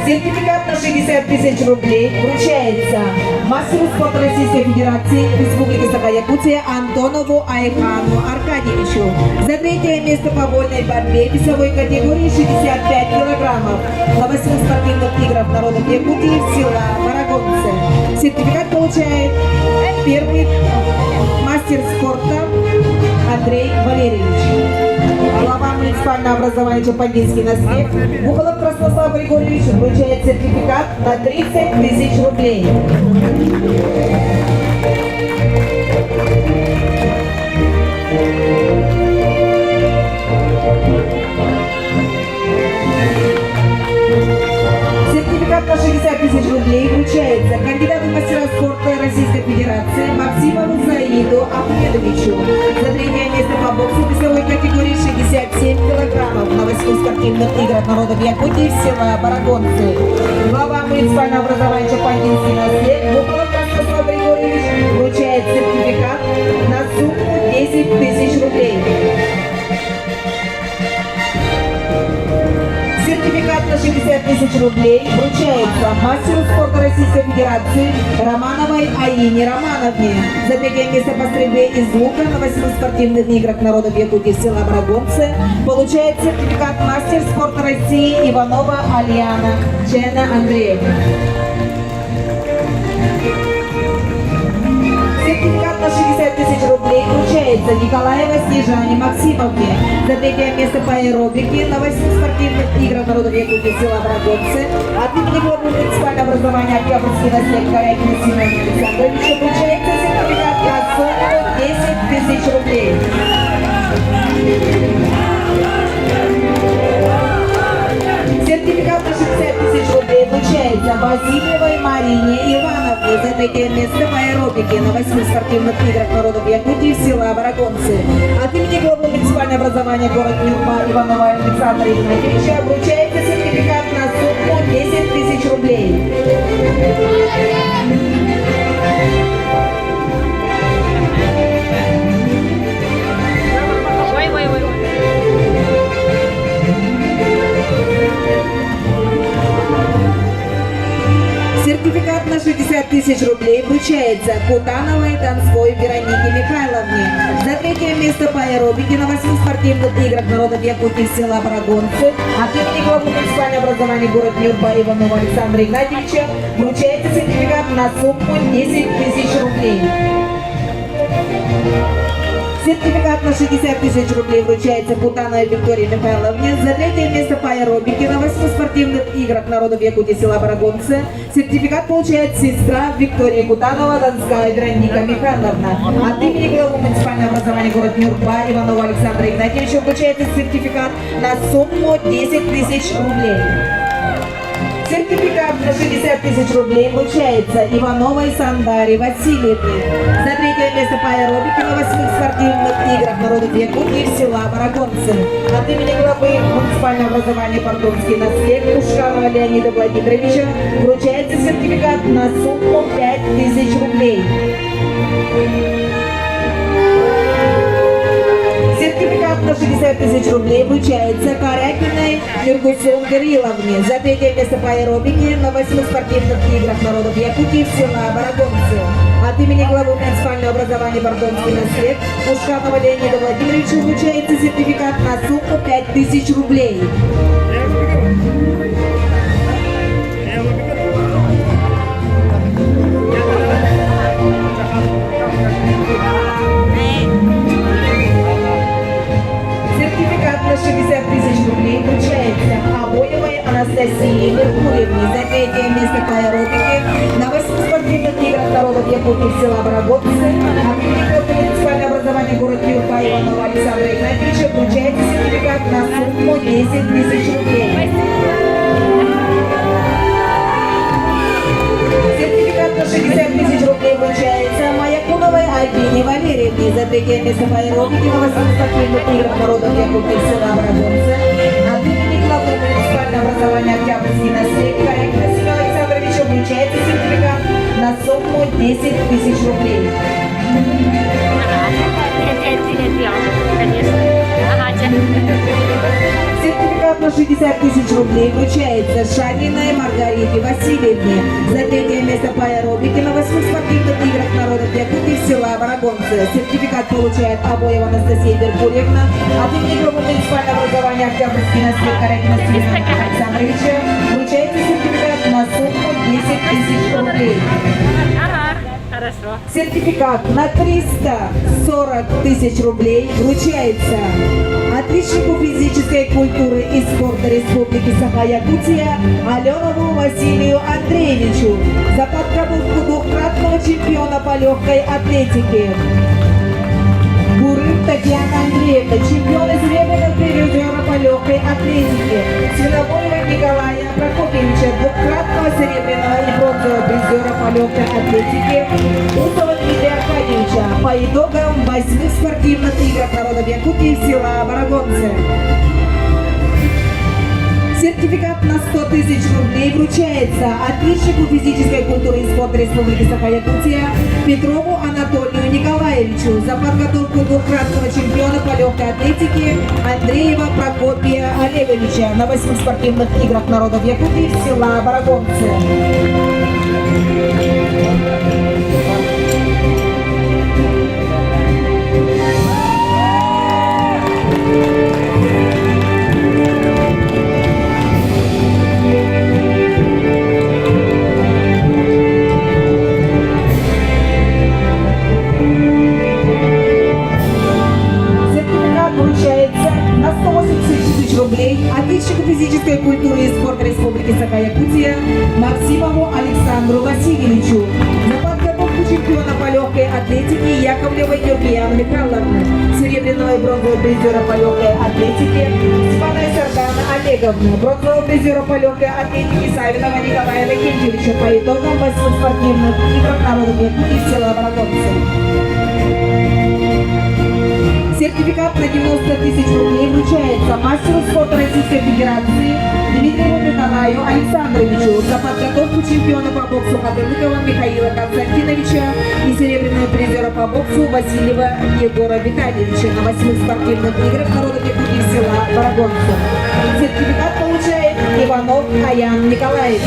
Сертификат на 60 тысяч рублей вручается мастеру спорта Российской Федерации Республики Саха-Якутия Антонову Айхану Аркадьевичу за третье место по вольной борьбе весовой категории 65 килограммов на 8 спортивных играх народов Якутии в села Барагонцы. Сертификат получает первый мастер спорта Андрей Валерьевич. Глава муниципального образования Чапагинский наслед Бухалов Краснослав Григорьевич вручает сертификат на 30 тысяч рублей. Сертификат на 60 тысяч рублей вручается кандидату в мастера спорта Российской Федерации Максимову Заиду Ахмедовичу за третье место по боксу весовой категории 67 килограммов на 8 спортивных играх народов Якутии в села Барагонцы. Глава муниципального образования Чапагинский наслед Бухалов Ростислав Григорьевич вручает сертификат на сумму 10 тысяч рублей. Сертификат на 60 тысяч рублей вручается мастеру спорта Российской Федерации Романовой Аине Романовне за третье место по стрельбе из лука на 8 спортивных играх народов Якутии села Барагонцы получает сертификат мастер спорта России Иванова Альяна Чена Андреевна. Сертификат на 60 тысяч рублей вручается Николаевой Снежане Максимовне за третье место по аэробике на 8 спортивных играх народов Якутии села Барагонцы. От имени главы муниципального образования Октябрьский наслед Корякина Семена Александровича вручается сертификат на сумму 10 тысяч рублей. Сертификат на 60 тысяч рублей вручается Вручается Васильевой Марине Ивановне за третье место по аэробике на восьми спортивных играх народов Якутии села Барагонцы. От имени главы муниципального образования город Нюрба Иванова Александра Игнатьевича вручается сертификат на сумму 10 тысяч рублей. Сертификат на 60 тысяч рублей вручается Кутановой Донской Веронике Михайловне. За третье место по аэробике на восьми спортивных играх народов Якутии села Барагонцы от имени главы муниципального образования город Нюрба Иванова Александра Игнатьевича вручается сертификат на сумму 10 тысяч рублей. Сертификат на 60 тысяч рублей вручается Кутановой Виктории Михайловне за третье место по аэробике на восьми спортивных играх народов Якутии села Барагонцы. Сертификат получает сестра Виктория Кутанова, Донская Вероника Михайловна. От имени главы муниципального образования город Нюрба Иванова Александра Игнатьевича вручается сертификат на сумму 10 тысяч рублей. Сертификат на 60 тысяч рублей вручается Ивановой Сандаре Васильевне. За третье место по аэробике на восьмых спортивных играх народов Якутии села Барагонцы. От имени главы муниципального образования Портовский наслед Ушанова Леонида Владимировича вручается сертификат на сумму 5 тысяч рублей. Сертификат на 60 тысяч рублей вручается Корякиной Юргусен Кирилловне за третье место по аэробике на восьми спортивных играх народов Якутии в села Барагонцы. От имени главы муниципального образования Бордонский наслед Ушканова Леонида Владимировича вручается сертификат на сумму 5000 рублей. Сертификат на 60 тысяч рублей вручается Обоевой Анастасии Меркурьевне за третье место по аэробике на восьми спортивных играх народов Якутии села Бараготцы. От имени главы муниципального образования город Нюрба Иванова Александра Игнатьевича вручается сертификат на сумму 10 тысяч рублей. Сертификат на 60 тысяч рублей вручается Маякуновой Альбине Валерьевне за третье место по аэробике на восьмых спортивных играх народов Якутии села Барагонцы. От имени главы муниципального образования Октябрьский наследник Корякина Семена Александровича вручается сертификат на сумму 10 тысяч рублей. Сертификат на 60 тысяч рублей вручается Шаниной Маргарите Васильевне за третье место по аэробике на восьмых спортивных играх народов Якутии села Барагонцы. Сертификат получает Обоева Анастасия Меркурьевна. От имени главы муниципального образования Октябрьский наслед Корякина Семена Александровича вручается сертификат на сумму 10 тысяч рублей. Хорошо. Сертификат на 340 тысяч рублей вручается отличнику физической культуры и спорта Республики Саха-Якутия Аленову Василию Андреевичу за подготовку двукратного чемпиона по легкой атлетике. Гурым Татьяна Андреевна, чемпион и серебряного призера по легкой атлетике. Свинобоева Николая Прокопьевича, двукратного серебряного и бронзового призера по легкой атлетике. Усова Дмитрия Аркадьевича по итогам восьмых спортивных игр народов Якутии села Барагонцы. Сертификат на 100 тысяч рублей вручается отличнику физической культуры и спорта Республики Саха-Якутия Петрову Анатолию Николаевичу за подготовку двукратного чемпиона по легкой атлетике Андреева Прокопия Олеговича на восьмых спортивных играх народов Якутии села Барагонцы. Сертификат вручается на 180 тысяч рублей отличнику физической культуры и спорта Республики Саха-Якутия Максимову Александру Васильевичу за подготовку чемпиона по легкой атлетике Яковлевой Юргияны Михайловны, серебряного Серебряного и бронзового призера по легкой атлетике Степановой Сардана Олеговны, бронзового призера по легкой атлетике Савинова Николая Иннокентьевича по итогам восьмых спортивных игр народов Якутии села Баратовцы. Сертификат на 90 тысяч рублей вручается мастеру спорта Российской Федерации Дмитриеву Николаю Александровичу за подготовку чемпиона по боксу Хатылыкова Михаила Константиновича и серебряного призера по боксу Васильева Егора Витальевича на восьмых спортивных играх народов Якутии села Барагонцы. Сертификат получает Иванов Аян Николаевич.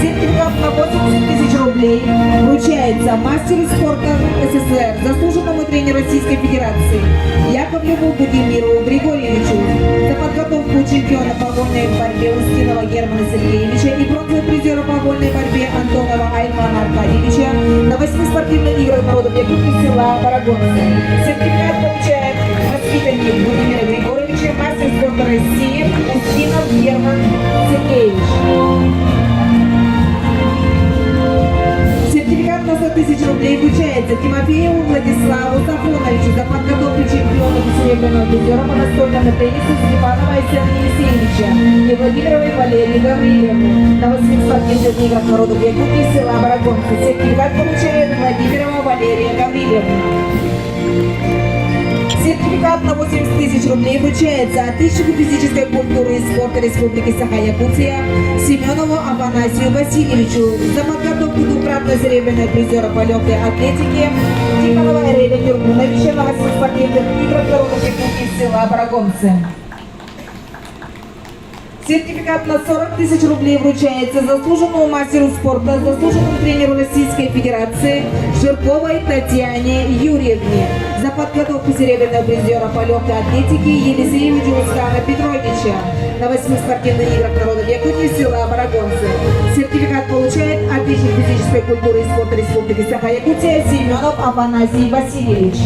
Сертификат на 80 тысяч рублей вручается мастеру спорта СССР, заслуженному тренеру Российской Федерации Яковлеву Будимиру Григорьевичу за подготовку чемпиона по вольной борьбе Устинова Германа Сергеевича и бронзового призера по вольной борьбе Антонова Аймана Аркадьевича на восьми спортивных играх народов Якутии села Барагонцы. Сертификат получает воспитанник Будимира Григорьевича, мастер спорта России Устинов Герман Сергеевич. Сертификат на 100 тысяч рублей вручается Тимофееву Владиславу Сафроновичу за подготовку чемпиона и серебряного призера по настольному теннису Степанова Айсена Елисеевича и Владимировой Валерии Гавриловны на восьмых спортивных играх народов Якутии села Барагонцы. Сертификат получает Владимирова Валерия Гавриловна. Сертификат на 80 тысяч рублей вручается отличнику физической культуры и спорта Республики Саха-Якутия Семенову Афанасию Васильевичу за подготовку двукратного серебряного призера по легкой атлетике Тихонова Эреля Юргуновича на восьмых спортивных играх народов Якутии села Барагонцы. Сертификат на 40 тысяч рублей вручается заслуженному мастеру спорта, заслуженному тренеру Российской Федерации Жирковой Татьяне Юрьевне за подготовку серебряного призера по легкой атлетике Елисеева Джулстана Петровича на восьмых спортивных играх народов Якутии села Барагонцы. Сертификат получает отличник физической культуры и спорта Республики Саха-Якутия Семенов Афанасий Васильевич.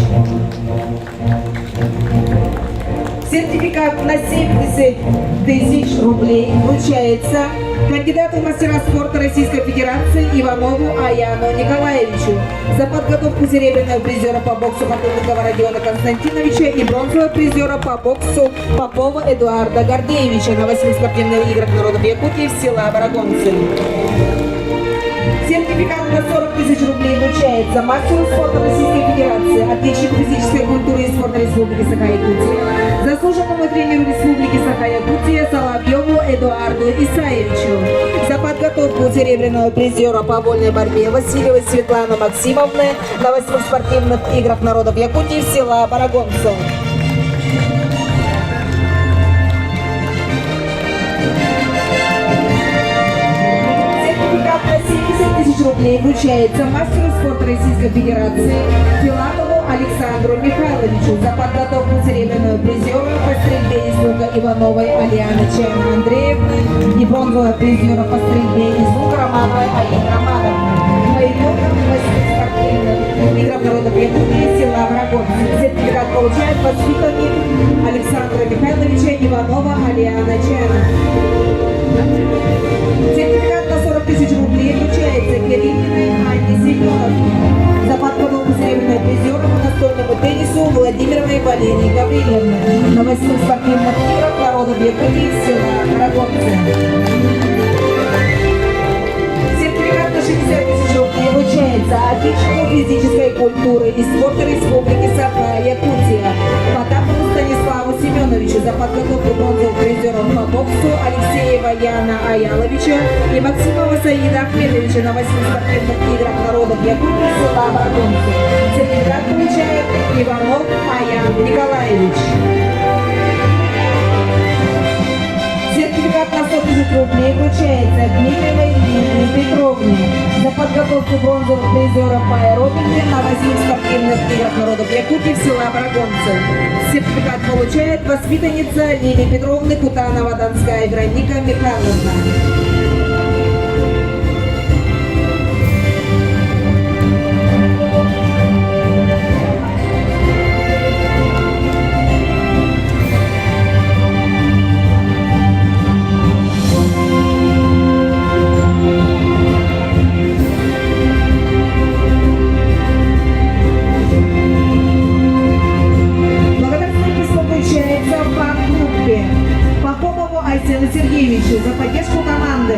Сертификат на 70 тысяч рублей вручается кандидату в мастера спорта Российской Федерации Иванову Аяну Николаевичу за подготовку серебряного призера по боксу Хатылыкова Родиона Константиновича и бронзового призера по боксу Попова Эдуарда Гордеевича на восьмых спортивных играх народов Якутии в села Барагонцы. Сертификат на 40 тысяч рублей вручается мастеру спорта Российской Федерации, отличнику физической культуры и спорта Республики Саха-Якутия, заслуженному тренеру Республики Саха-Якутия Соловьеву Эдуарду Исаевичу за подготовку серебряного призера по вольной борьбе Васильевой Светланы Максимовны на восьмых спортивных играх народов Якутии в села Барагонцы. Сертификат на 70 тысяч рублей вручается мастеру спорта Российской Федерации Филатову Александру Михайловичу за подготовку серебряного призера по стрельбе из лука Ивановой Алианы Чайна Андреевны и бронзового призера по стрельбе из лука Романовой Алины Романовны. По итогам восьмых спортивных игр народов Якутии села Врагонцы. Сертификат получает воспитанник Александра Михайловича Иванова Алиана Чайна. Сертификат на 40 тысяч рублей вручается Кириллиной Анне Семеновне за подготовку серебряного призера по настольному теннису Владимировой Валерии Гавриловны на восьмых спортивных играх народов Якутии села Рогонцы. Сертификат на 60 тысяч рублей вручается отличнику физической культуры и спорта Республики Саха-Якутия Потапову Станиславу Семеновичу за подготовку бронзовых призеров по боксу Алексеева Яна Аяловича и Максимова Саида Ахмедовича на восьмых спортивных играх народов Якутии села Баргонцы. Сертификат получает Иванов Аян Николаевич. Сертификат на 100 тысяч рублей вручается Дмитриевой Лилии Петровне за подготовку бронзовых призеров по аэробике на восьмых спортивных играх народов Якутии в села Барагонцы. Сертификат получает воспитанница Лилии Петровны Кутанова-Донская Вероника Михайловна. Александру Сергеевичу за поддержку команды.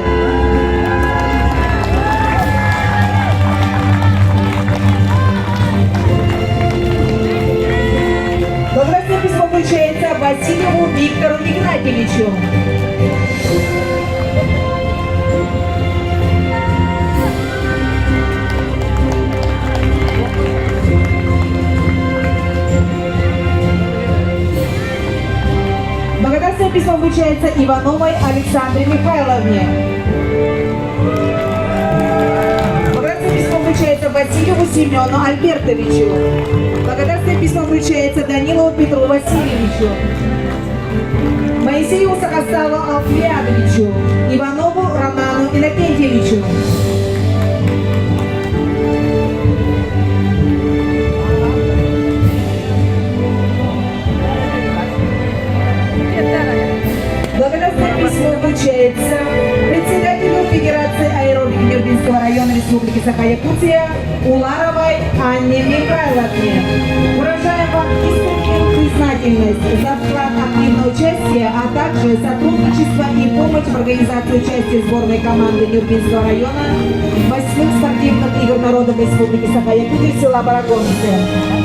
Благодарственное письмо вручается Васильеву Виктору Игнатьевичу. Благодарственное письмо вручается Ивановой Александре Михайловне. Благодарственное письмо вручается Васильеву Семену Альбертовичу. Благодарственное письмо вручается Данилову Петру Васильевичу. Моисею Сахасаву Алфиадовичу, Иванову Роману Иннокентьевичу. Благодарственное письмо вручается председателю Федерации аэробики Нюрбинского района Республики Саха-Якутия Уларовой Анне Михайловне. Выражаем вам искреннюю признательность за вклад активного участия, а также сотрудничество и помощь в организации участия сборной команды Нюрбинского района восьмых спортивных игр народов Республики Саха-Якутия села Барагонцы.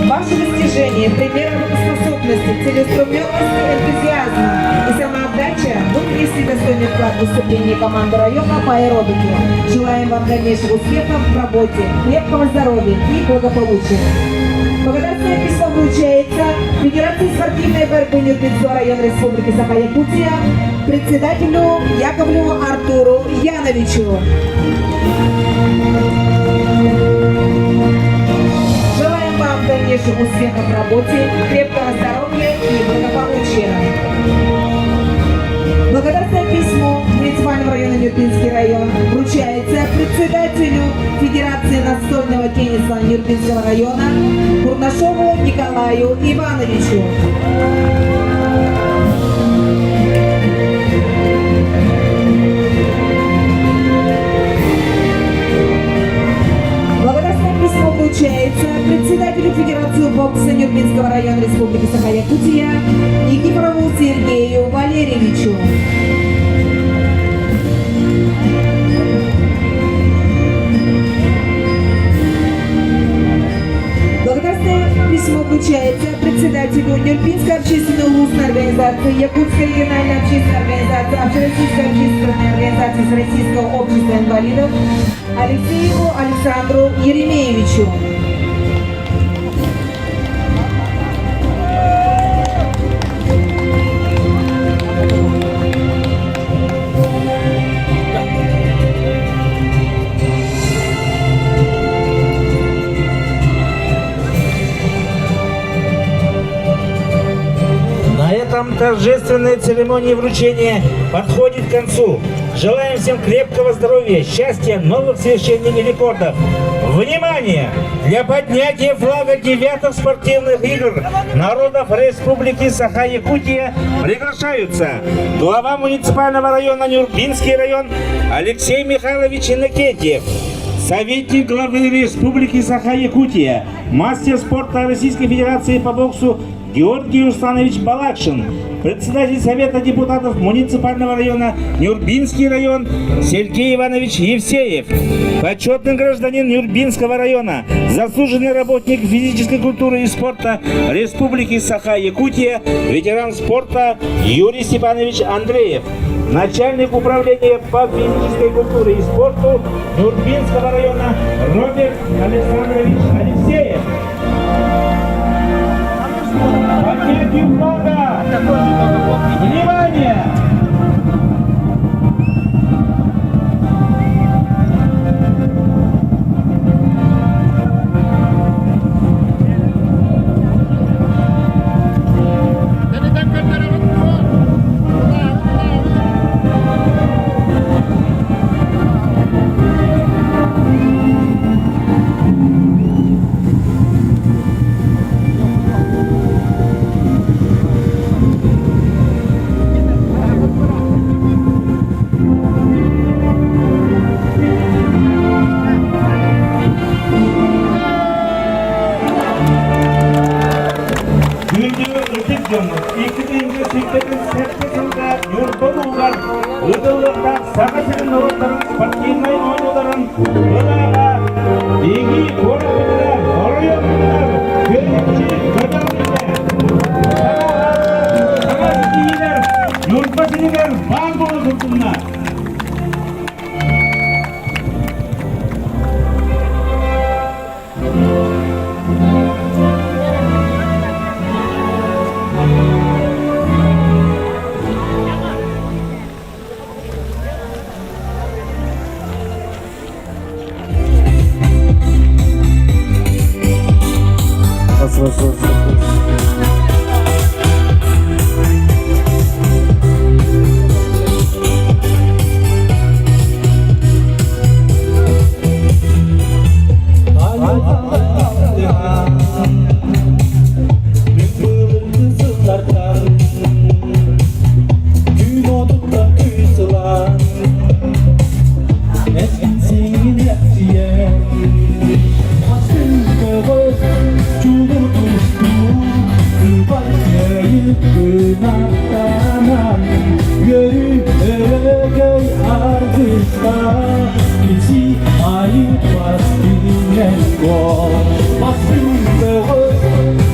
Ваши достижения, пример работоспособности, целеустремленности, энтузиазма и самоотдача вы внесли достойный вклад в выступление команды района по аэробике. Желаем вам дальнейших успехов в работе, крепкого здоровья и благополучия. Благодарственное письмо вручается Федерации спортивной борьбы Нюрбинского района Республики Саха-Якутия председателю Яковлеву Артуру Яновичу. Желаем вам дальнейших успехов в работе, крепкого здоровья и благополучия. Благодарственное письмо муниципального района Нюрбинский район вручается председателю Федерации настольного тенниса Нюрбинского района Курнашову Николаю Ивановичу. Благодарственное письмо вручается председателю Федерации бокса Нюрбинского района Республики Саха-Якутия Никифорову Сергею Валерьевичу. Благодарственное письмо вручается председателю Нюрбинской общественной улусной организации, Якутской региональной общественной организации, Общероссийской общественной организации Всероссийского общества инвалидов Алексееву Александру Еремеевичу. На этом торжественная церемония вручения подходит к концу. Желаем всем крепкого здоровья, счастья, новых свершений и рекордов. Внимание! Для поднятия флага девятых спортивных игр народов Республики Саха-Якутия приглашаются глава муниципального района Нюрбинский район Алексей Михайлович Иннокентьев, советник главы Республики Саха-Якутия, мастер спорта Российской Федерации по боксу Георгий Русланович Балакшин, председатель Совета депутатов муниципального района Нюрбинский район Сергей Иванович Евсеев, почетный гражданин Нюрбинского района, заслуженный работник физической культуры и спорта Республики Саха-Якутия, ветеран спорта Юрий Степанович Андреев, начальник управления по физической культуре и спорту Нюрбинского района Роберт Александрович Алексеев. Поднятию флага! Внимание! ыытыллыахтаах Саха сирин норуоттарын спортивнай оонньууларын былааҕа биһиги куораппытыгар, оройуоммутугар күөрэччи көтөҕүлүннэ. Саҥа ситиһиилэр Ньурба сиригэр баар буола турдуннар! Күн отуттан күүс ылан, эт-сиҥин эпсийэн, Көҕүс чулуу тустуу, кыыбай кыайыы кынаттанан, үөрүү өрөгөй аргыстаах, киси айыы бастыҥ гол. Бастыҥ көҕүс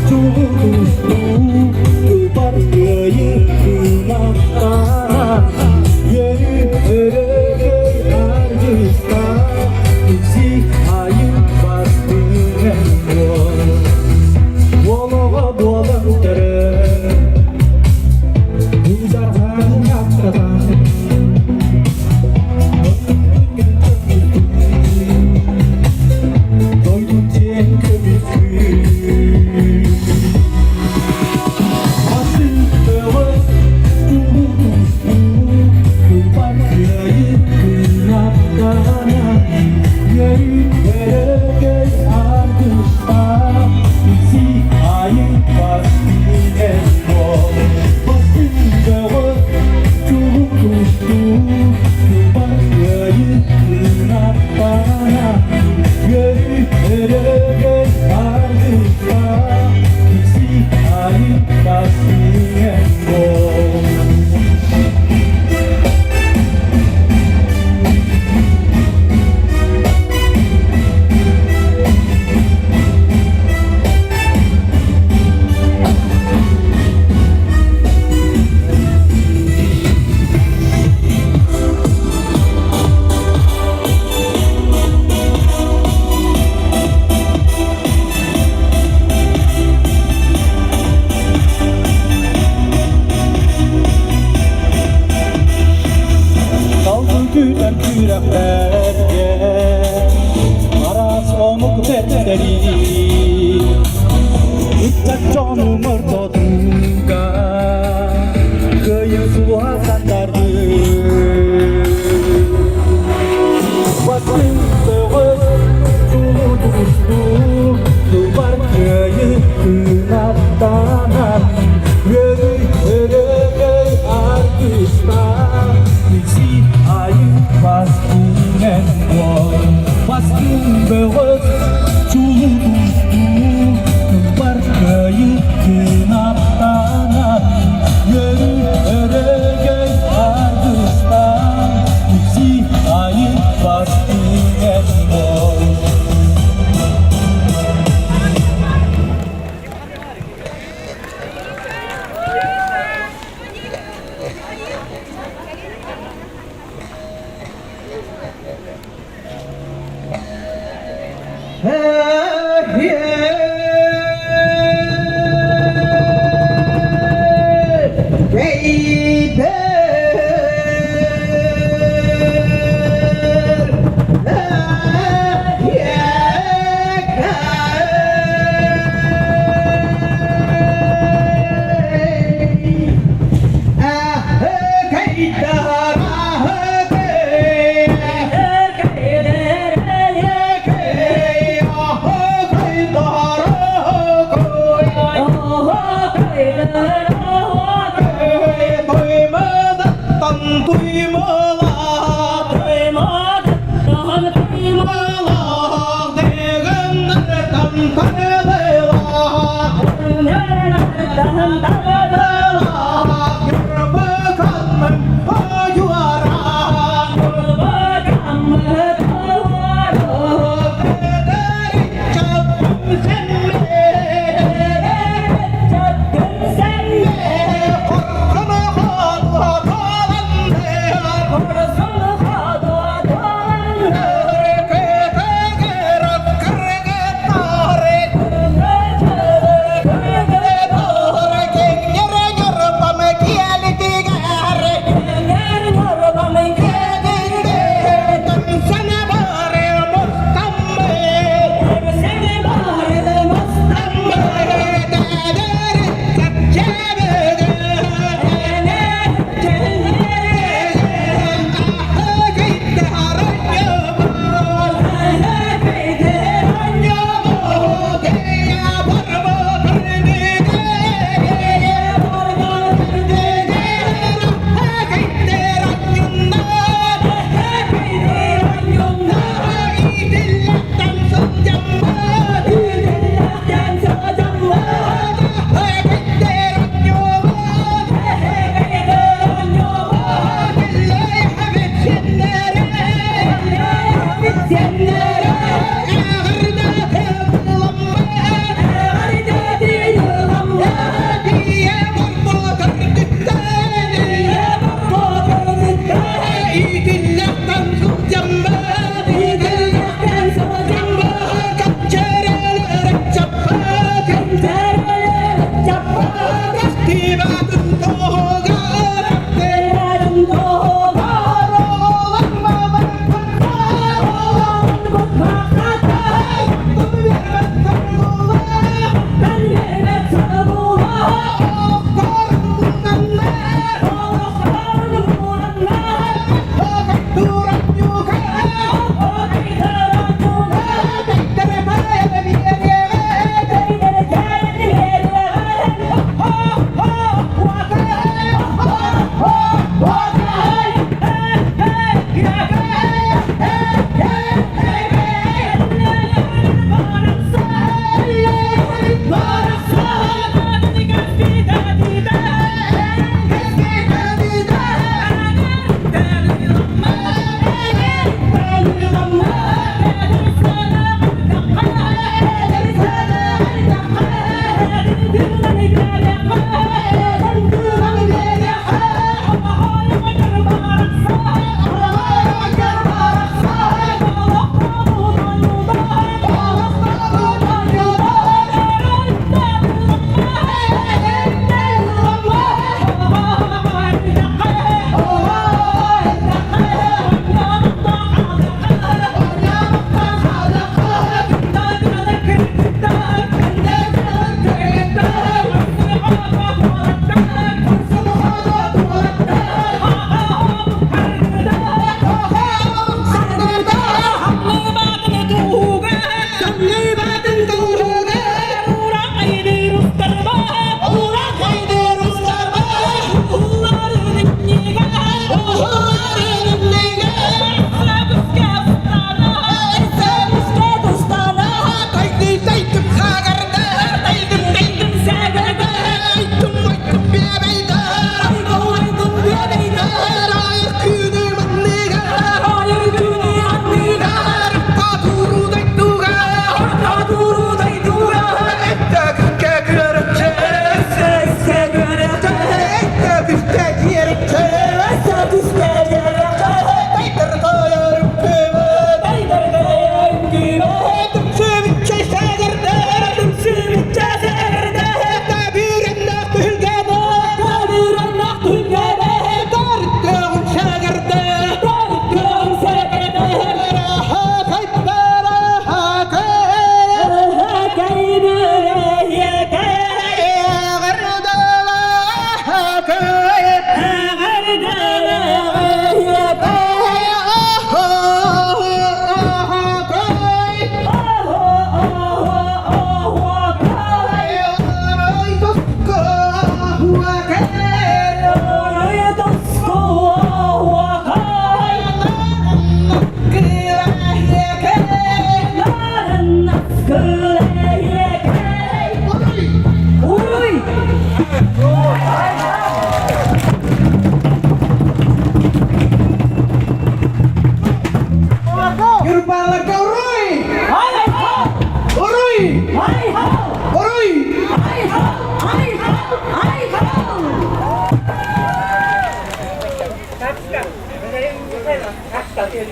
чулуу тустуу, кыыбай кыайыы кынаттанан, үөрүү өрөгөй аргыстаах, киси айыы бастыҥ гол. Олоҕо буолан төрөө, Дьарҕаан аттатан, Дойдум диэн көмүскүүр. Атын көҕүс чулуу кылбар кыайыы кынаттанан, Үөрүү өрөгөй аргыстаах, Икси айы бас билэн бол. Бастыҥ көҕүс чулуу кылбар кыайыы кынаттанан, Үөрүү өрөгөй аргыстаах, Икси айы бас билэн бол. Салгын күүтэр күрэхтэргэ араас омук бэртэри ыччат дьону мордотууга кыайыы сулуһа сандарды Бастыҥ көҕүс чулуу тустуу тылбар кыайыы кынаттанар үөрүү өрөгөй аргыстаах Икси айы бастыҥ буол бастыҥ бөҕөс чулуу тустуу тылбар кыайыы кынаттанар үөрүү өрөгөй аргыстаах Икси айы бастыҥ буол.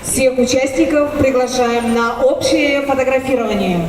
Всех участников приглашаем на общее фотографирование.